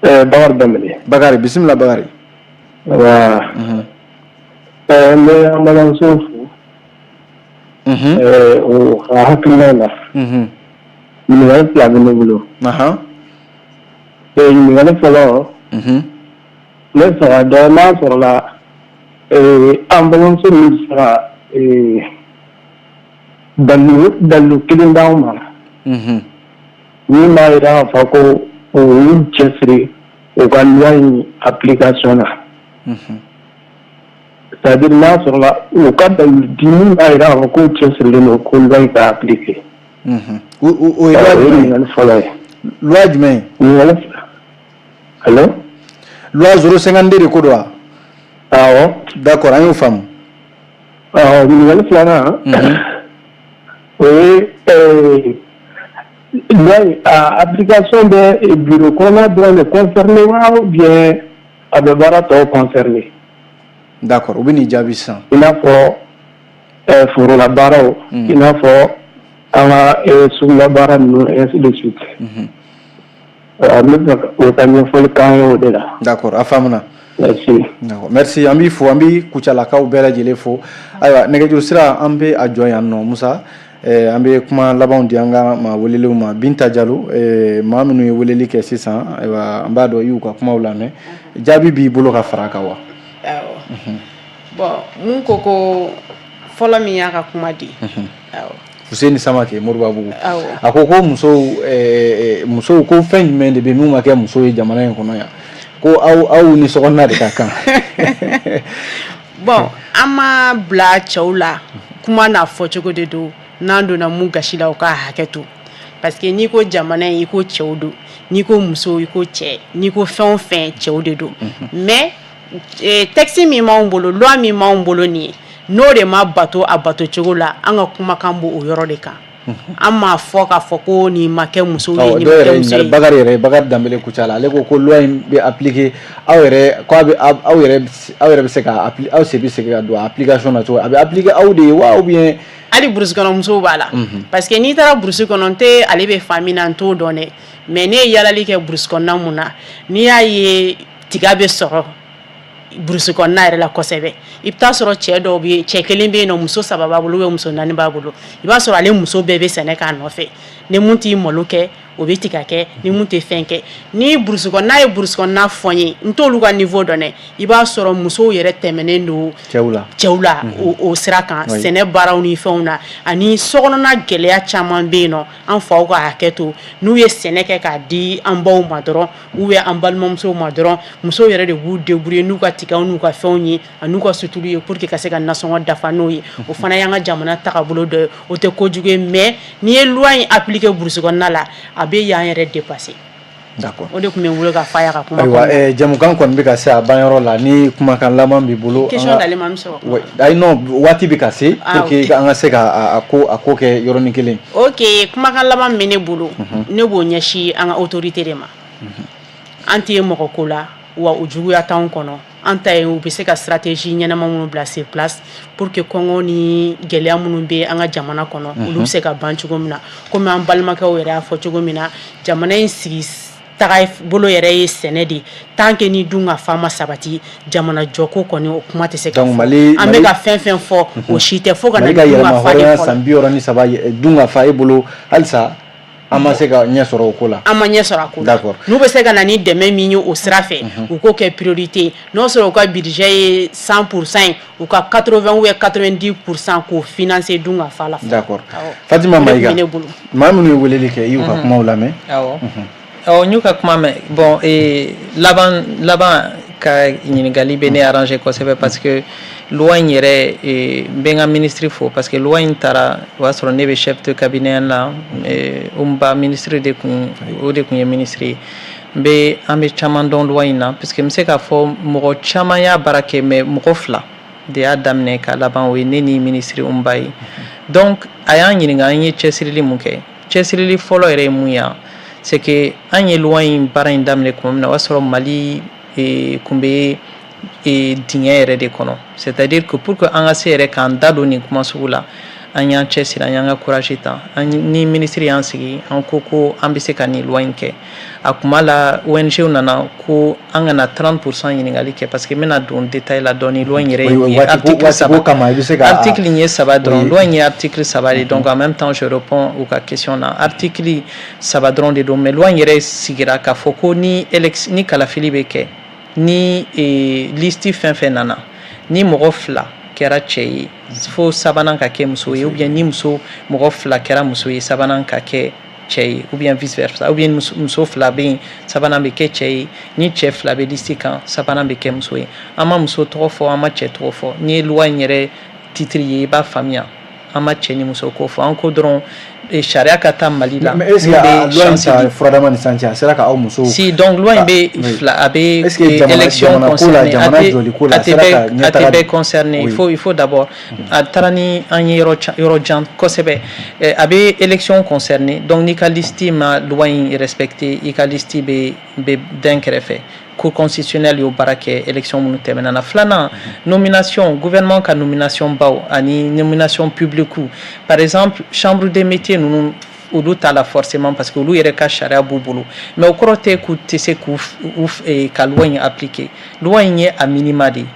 Bakari Danbele. Bakari, bisimila Bakari. Nba. N bɛ an balimamuso fo. O ka hakilina la. Ɲininkali fila bɛ ne bolo. Ɲininkali fɔlɔ. Ne bɛ fɛ ka dɔn n'a sɔrɔla an balimamuso ninnu bɛ se ka dalilu kelen d'anw ma min b'a jira k'a fɔ ko u y'u cɛsiri u ka loi in application na. C'est à dire, n'a sɔrɔla u ka dalilu di min b'a jira k'a fɔ k'u cɛsirilen don ko loi in ka appliquer. O ye loi jumɛn ye? Ɲininkali fɔlɔ ye. Loi jumɛn ye? Ɲininkali fila. Allo? Loi 052 de ko don wa? Awɔ. D'accord, an y'o faamu. Ɔ, ɲininkali filanan, o ye loi in a application bɛ bureau kɔnɔna dɔrɔn de concerné wa, ou bien a bɛ baara tɔw concerné? D'accord, u bɛ n'i jaabi sisan. I n'a fɔ forola baaraw, i n'a fɔ an ka sugula baara ninnu, ainsi de suite. N bɛ fɛ o ka ɲɛfɔli k'an ye o de la. D'accord, a faamuna. Merci. D'accord, merci, an b'i fo, an b'i Kucalakaw bɛɛ lajɛlen fo. Ayiwa, nɛgɛjuru sira, an bɛ a jɔ yan nɔ. Musa, an bɛ kuma labanw di an ka maa welelenw ma. Binta Jalo, maa minnu ye weleli kɛ sisan, ayiwa, an b'a dɔn i y'u ka kumaw lamɛn. Jaabi b'i bolo ka fara a kan wa? Awɔ. Bon, mun ko fɔlɔ min y'a ka kuma di? Awɔ. Fuseni Samake, Moribabugu. Awɔ. A ko ko musow ko fɛn jumɛn de bɛ min ma kɛ muso ye jamana in kɔnɔ yan, ko aw ni sokɔnɔna de ka kan? Bon, an ma bila cɛw la, kuma n'a fɔcogo de don. N'an donna mun gasi la, o ka hakɛ to, parce que n'i ko jamana in, i ko cɛw don, n'i ko muso, i ko cɛ, n'i ko fɛn o fɛn, cɛw de don. Mais texte min b'anw bolo, loi min b'anw bolo nin ye, n'o de ma bato a bato cogo la, an ka kumakan b'o o yɔrɔ de kan. An m'a fɔ k'a fɔ ko nin ma kɛ musow ye, nin ma kɛ muso ye. Bakari yɛrɛ, Bakari Danbele Kucala, ale ko ko loi in bɛ appliquer aw yɛrɛ, ko a bɛ aw yɛrɛ bɛ se ka aw sen bɛ se ka don application na cogo, a bɛ appliquer aw de ye wa, ou bien? Hali brousse kɔnɔ musow b'a la, parce que n'i taara brousse kɔnɔ, n tɛ ale bɛ fan min na, n t'o dɔn dɛ, mais ne ye yaalali kɛ brousse kɔnɔna mun na, n'i y'a ye tiga bɛ sɔrɔ brousse kɔnɔna yɛrɛ la kosɛbɛ, i bɛ taa sɔrɔ cɛ dɔw bɛ yen, cɛ kelen bɛ yen nɔ, muso saba b'a bolo ou muso naani b'a bolo. I b'a sɔrɔ ale muso bɛɛ bɛ sɛnɛ k'a nɔfɛ. Ni mun t'i malo kɛ, o bɛ tiga kɛ, ni mun tɛ fɛn kɛ. Ni brousse kɔnɔna ye brousse kɔnɔna fɔ n ye, n t'olu ka niveau dɔn dɛ, i b'a sɔrɔ musow yɛrɛ tɛmɛnen don cɛw la. Cɛw la o sira kan, sɛnɛ baaraw ni fɛnw na, ani sokɔnɔna gɛlɛya caman bɛ yen nɔ. An faw ka hakɛ to, n'u ye sɛnɛ kɛ k'a di an baw ma dɔrɔn, ou bien an balimamusow ma dɔrɔn, musow yɛrɛ de b'u débrouiller n'u ka tigaw n'u ka fɛnw ye, ani n'u ka suturu ye, pour que ka se ka nasɔngɔ dafa n'o ye. O fana y'an ka jamana tagabolo dɔ ye, o tɛ kojugu ye. Mais n'i ye loi in appliquer brousse kɔnɔna la, a bɛ yan yɛrɛ dépasser. D'accord. O de tun bɛ n bolo ka fɔ a ye a ka kuma. Ayiwa, jɛmukan kɔni bɛ ka se a banyɔrɔ la. Ni kumakan laban b'i bolo. Question d'ale ma, an bɛ sɔrɔ ka kuma. Ayi, non, waati bɛ ka se pour que an ka se ka a ko kɛ yɔrɔnin kelen. Ok, kumakan laban min bɛ ne bolo, ne b'o ɲɛsin an ka autorité de ma. An tɛ mɔgɔ ko la. Wa o juguya t'anw kɔnɔ. An ta ye, u bɛ se ka stratégie ɲɛnama minnu bila sur place pour que kɔngɔ ni gɛlɛya minnu bɛ an ka jamana kɔnɔ, olu bɛ se ka ban cogo min na. Komi an balimakɛw yɛrɛ y'a fɔ cogo min na, jamana in sigi taga bolo yɛrɛ ye sɛnɛ de. Tant que ni dun ka fa ma sabati, jamana jɔko kɔni, o kuma tɛ se ka fɔ. An bɛ ka fɛn fɛn fɔ, o si tɛ fo ka na Mali ka dun ka fa de yɛrɛma fɔlɔ. San 63, dun ka fa, e bolo, halisa an ma se ka ɲɛ sɔrɔ o ko la? An ma ɲɛ sɔrɔ a ko la. N'u bɛ se ka na ni dɛmɛ min ye o sira fɛ, u k'o kɛ priorité. N'o sɔrɔ u ka budget ye 100% ye, u ka 80 ou bien 90% k'o financer dun ka fa la. D'accord. Fatima O de tun Mayiga, bɛ ne bolo. Maa minnu ye weleli kɛ, i y'u ka kumaw lamɛn. Awɔ, n y'u ka kuma mɛn. Bon, laban laban ka ɲininkali bɛ ne arranger kosɛbɛ, parce que loi in yɛrɛ, n bɛ n ka ministre fo, parce que loi in taara, o y'a sɔrɔ ne bɛ chef de cabinet la. Umba ministre de kun, o de kun ye ministre ye. N bɛ, an bɛ caman dɔn loi in na, puisque n bɛ se k'a fɔ mɔgɔ caman y'a baara kɛ, mais mɔgɔ fila de y'a daminɛ k'a laban, o ye ne ni ministre Umba ye. Donc a y'an ɲininka an ye cɛsirili mun kɛ. Cɛsirili fɔlɔ yɛrɛ ye mun ye? C'est que an ye loi in baara in daminɛ tuma min na, o y'a sɔrɔ Mali kun bɛ dingɛ yɛrɛ de kɔnɔ. C'est à dire que pour que an ka se yɛrɛ k'an da don nin kuma sugu la, an y'an cɛsiri, an y'an ka courage ta. An ni ministre y'an sigi, an ko ko an bɛ se ka nin loi in kɛ. A kuma la, ONG nana ko an kana 30% ɲininkali kɛ, parce que n bɛna don détail la dɔɔni. Loi in yɛrɛ ye mun ye? Article saba kama, i bɛ se ka article in ye saba dɔrɔn. Loi in ye article saba de. Donc en même temps, je réponds u ka question na. Article saba dɔrɔn de don, mais loi in yɛrɛ sigira k'a fɔ ko ni ni kalafili bɛ kɛ, ni liste fɛn fɛn nana, ni mɔgɔ fila kɛra cɛ ye, fo sabanan ka kɛ muso ye, ou bien ni muso mɔgɔ fila kɛra muso ye, sabanan ka kɛ cɛ ye, ou bien vice versa, ou bien muso fila bɛ yen, sabanan bɛ kɛ cɛ ye, ni cɛ fila bɛ liste kan, sabanan bɛ kɛ muso ye. An ma muso tɔgɔ fɔ, an ma cɛ tɔgɔ fɔ. N'i ye loi in yɛrɛ titre ye, i b'a faamuya, an ma cɛ ni muso ko fɔ. An ko dɔrɔn sariya ka taa Mali la. Mais est ce que a loi in ta furadama ni sisan cɛ, a sera ka aw musow Si, donc loi in bɛ fila, a bɛ élection concerné, a tɛ a tɛ bɛɛ concerné. Il faut d'abord, a taara ni an ye yɔrɔ yɔrɔ jan kosɛbɛ. A bɛ élection concerné. Donc n'i ka liste ma loi in respecté, i ka liste bɛ dɛn kɛrɛfɛ. Cour constitutionnelle y'o baara kɛ élection minnu tɛmɛna na. Filanan, nomination, gouvernement ka nomination baw ani nomination publique. Par exemple, chambre des métiers ninnu, olu t'a la forcément, parce que olu yɛrɛ ka sariya b'u bolo, mais o kɔrɔ tɛ k'u tɛ se k'u ka loi in appliquer. Loi in ye a minima de ye.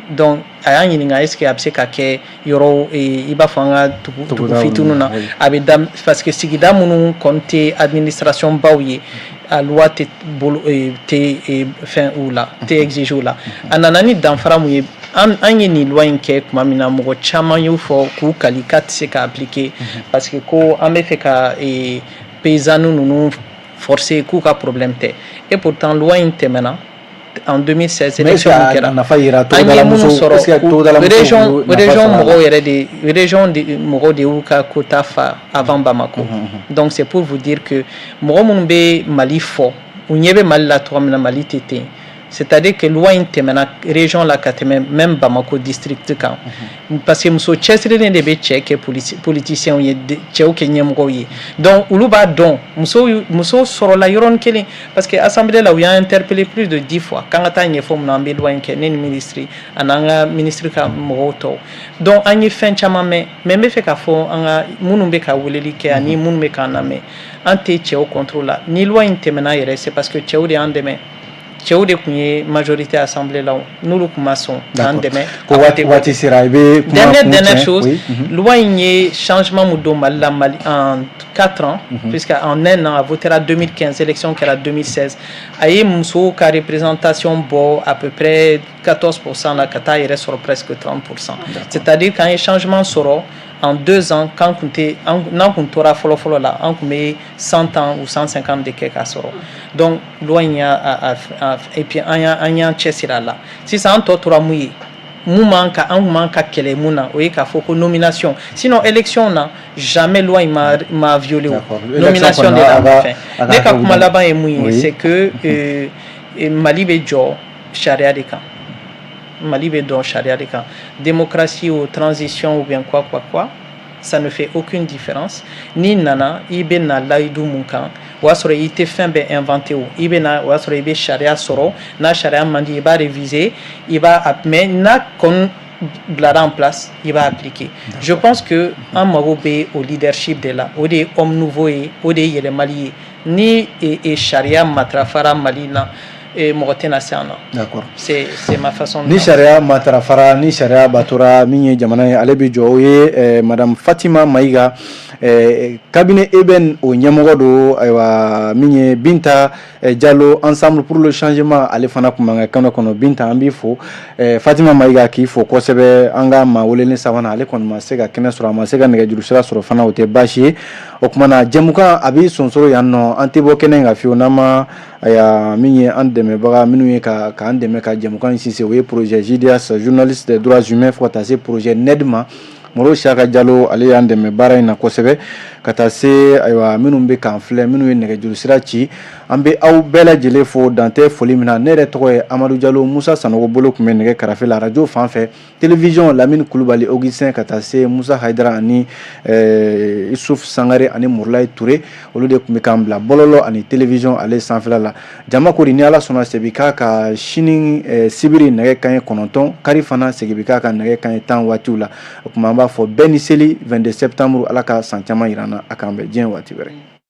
Donc a y'an ɲininka est ce que a bɛ se ka kɛ yɔrɔ i b'a fɔ an ka dugu fitininw na. A bɛ da, parce que sigida minnu kɔni tɛ administration baw ye, a loi tɛ bolo tɛ fɛn u la, tɛ exiger u la. A nana ni danfara mun ye? An ye nin loi in kɛ tuma min na, mɔgɔ caman y'o fɔ k'u kali k'a tɛ se ka appliquer, parce que ko an bɛ fɛ ka paysannes ninnu forcer k'u ka problème tɛ. Et pourtant loi in tɛmɛna en 2016, élection min kɛra, nafa yira an ye minnu sɔrɔ, région mɔgɔw yɛrɛ de, région de mɔgɔw de y'u ka quota fa avant Bamako. Donc c'est pour vous dire que mɔgɔ minnu bɛ Mali fɔ, u ɲɛ bɛ Mali la cogo min na, Mali tɛ ten. C'est-à-dire que loi in tɛmɛna région la ka tɛmɛ même Bamako district kan, parce que muso cɛsirilen de bɛ cɛ kɛ politiciens ye, cɛw kɛ ɲɛmɔgɔw ye. Donc olu b'a dɔn musow musow sɔrɔla yɔrɔnin kelen, parce que assemblée la, u y'an interpellé plus de 10 fois k'an ka taa ɲɛfɔ mun na an bɛ loi in kɛ, ne ni ministre ani an ka ministre ka mɔgɔw tɔw. Donc an ye fɛn caman mɛn, mais n bɛ fɛ k'a fɔ an ka minnu bɛ ka weleli kɛ ani minnu bɛ k'an lamɛn, an tɛ cɛw contre la. Ni loi in tɛmɛna yɛrɛ, c'est parce que cɛw de y'an dɛmɛ, cɛw de tun ye majorité assemblée la. N'olu tun ma sɔn k'an dɛmɛ. Ko waati sera, i bɛ kuma. Dernière chose, loi in ye changement mun don Mali la? Mali en 4 ans, puisque en un an, a votera 2015, élection kɛra 2016, a ye musow ka représentation bɔ à peu près 14% la ka taa yɛrɛ sɔrɔ presque 30%. C'est-à-dire qu'an ye changement sɔrɔ en 2 ans k'an kun tɛ, n'an kun tora fɔlɔ fɔlɔ la, an kun bɛ 100 ans ou 150 de kɛ k'a sɔrɔ. Donc loi in y'a a, et puis an y'an cɛsiri a la. Sisan an tɔ tora mun ye? Mun man ka, an kun man ka kɛlɛ mun na, o ye k'a fɔ ko nomination. Sinon élection na, jamais loi in ma violé. O nomination de la fɛn. Ne ka kuma laban ye mun ye? C'est que Mali bɛ jɔ sariya de kan, Mali bɛ dɔn sariya de kan. Démocratie ou transition ou bien quoi quoi quoi. Ça ne fait aucune différence. N'i nana, i bɛ na layidu mun kan, o y'a sɔrɔ i tɛ fɛn bɛɛ inventé. O i bɛ na, o y'a sɔrɔ i bɛ sariya sɔrɔ. N'a sariya man di, i b'a réviser, i b'a, mais n'a kɔni bilara en place, i b'a appliquer. Je pense que an mago bɛ o leadership de la. O de ye homme nouveau ye, o de ye yɛlɛmali ye. Ni sariya matarafara Mali la, mɔgɔ tɛna se an na. C'est ma façon de Ni sariya matarafara, ni sariya batora, min ye jamana ye, ale bɛ jɔ. O ye madame Fatima Mayiga, cabinet Eben, o ɲɛmɔgɔ don. Ayiwa, min ye Binta Jalo, Ensemble pour le changement, ale fana tun b'an ka kɛnɛ kɔnɔ. Binta, an b'i fo. Fatima Mayiga, k'i fo kosɛbɛ. An ka maa welelen sabanan, ale kɔni ma se ka kɛnɛ sɔrɔ, a ma se ka nɛgɛjuru sira sɔrɔ fana, o tɛ baasi ye. O tuma na, jɛmukan a bɛ sonsoro yan nɔ. An tɛ bɔ kɛnɛ in kan fiyewu n'an ma, ayiwa, min ye an dɛmɛbaga minnu ye k'an dɛmɛ ka jɛmukan in sinsin, o ye projet JDH, journaliste des droits humains, fo ka taa se projet NED ma. Moro Saka Jalo, ale y'an dɛmɛ baara in na kosɛbɛ, ka taa se, ayiwa, minnu bɛ k'an filɛ, minnu ye nɛgɛjuru sira ci, an bɛ aw bɛɛ lajɛlen fo, dan tɛ foli min na. Ne yɛrɛ tɔgɔ ye Amadu Jalo. Musa Sanogo bolo tun bɛ nɛgɛ karafe la arajo fan fɛ. Télévision, Lamini Kulubali Augustin, ka taa se Musa Hayidara ani Isuf Sangare ani Murulayi Ture, olu de tun bɛ k'an bila bɔlɔlɔ ani télévision ale sanfɛla la. Jama kori, ni Ala sɔnna, segin k'a ka sini sibiri nɛgɛ kanɲɛ 9, kari fana segin bɛ k'a ka nɛgɛ kanɲɛ 10 waatiw la. O tuma, an b'a fɔ bɛɛ ni seli 22 septembre. Ala ka san caman yira an na. A k'an bɛn diɲɛ waati wɛrɛ.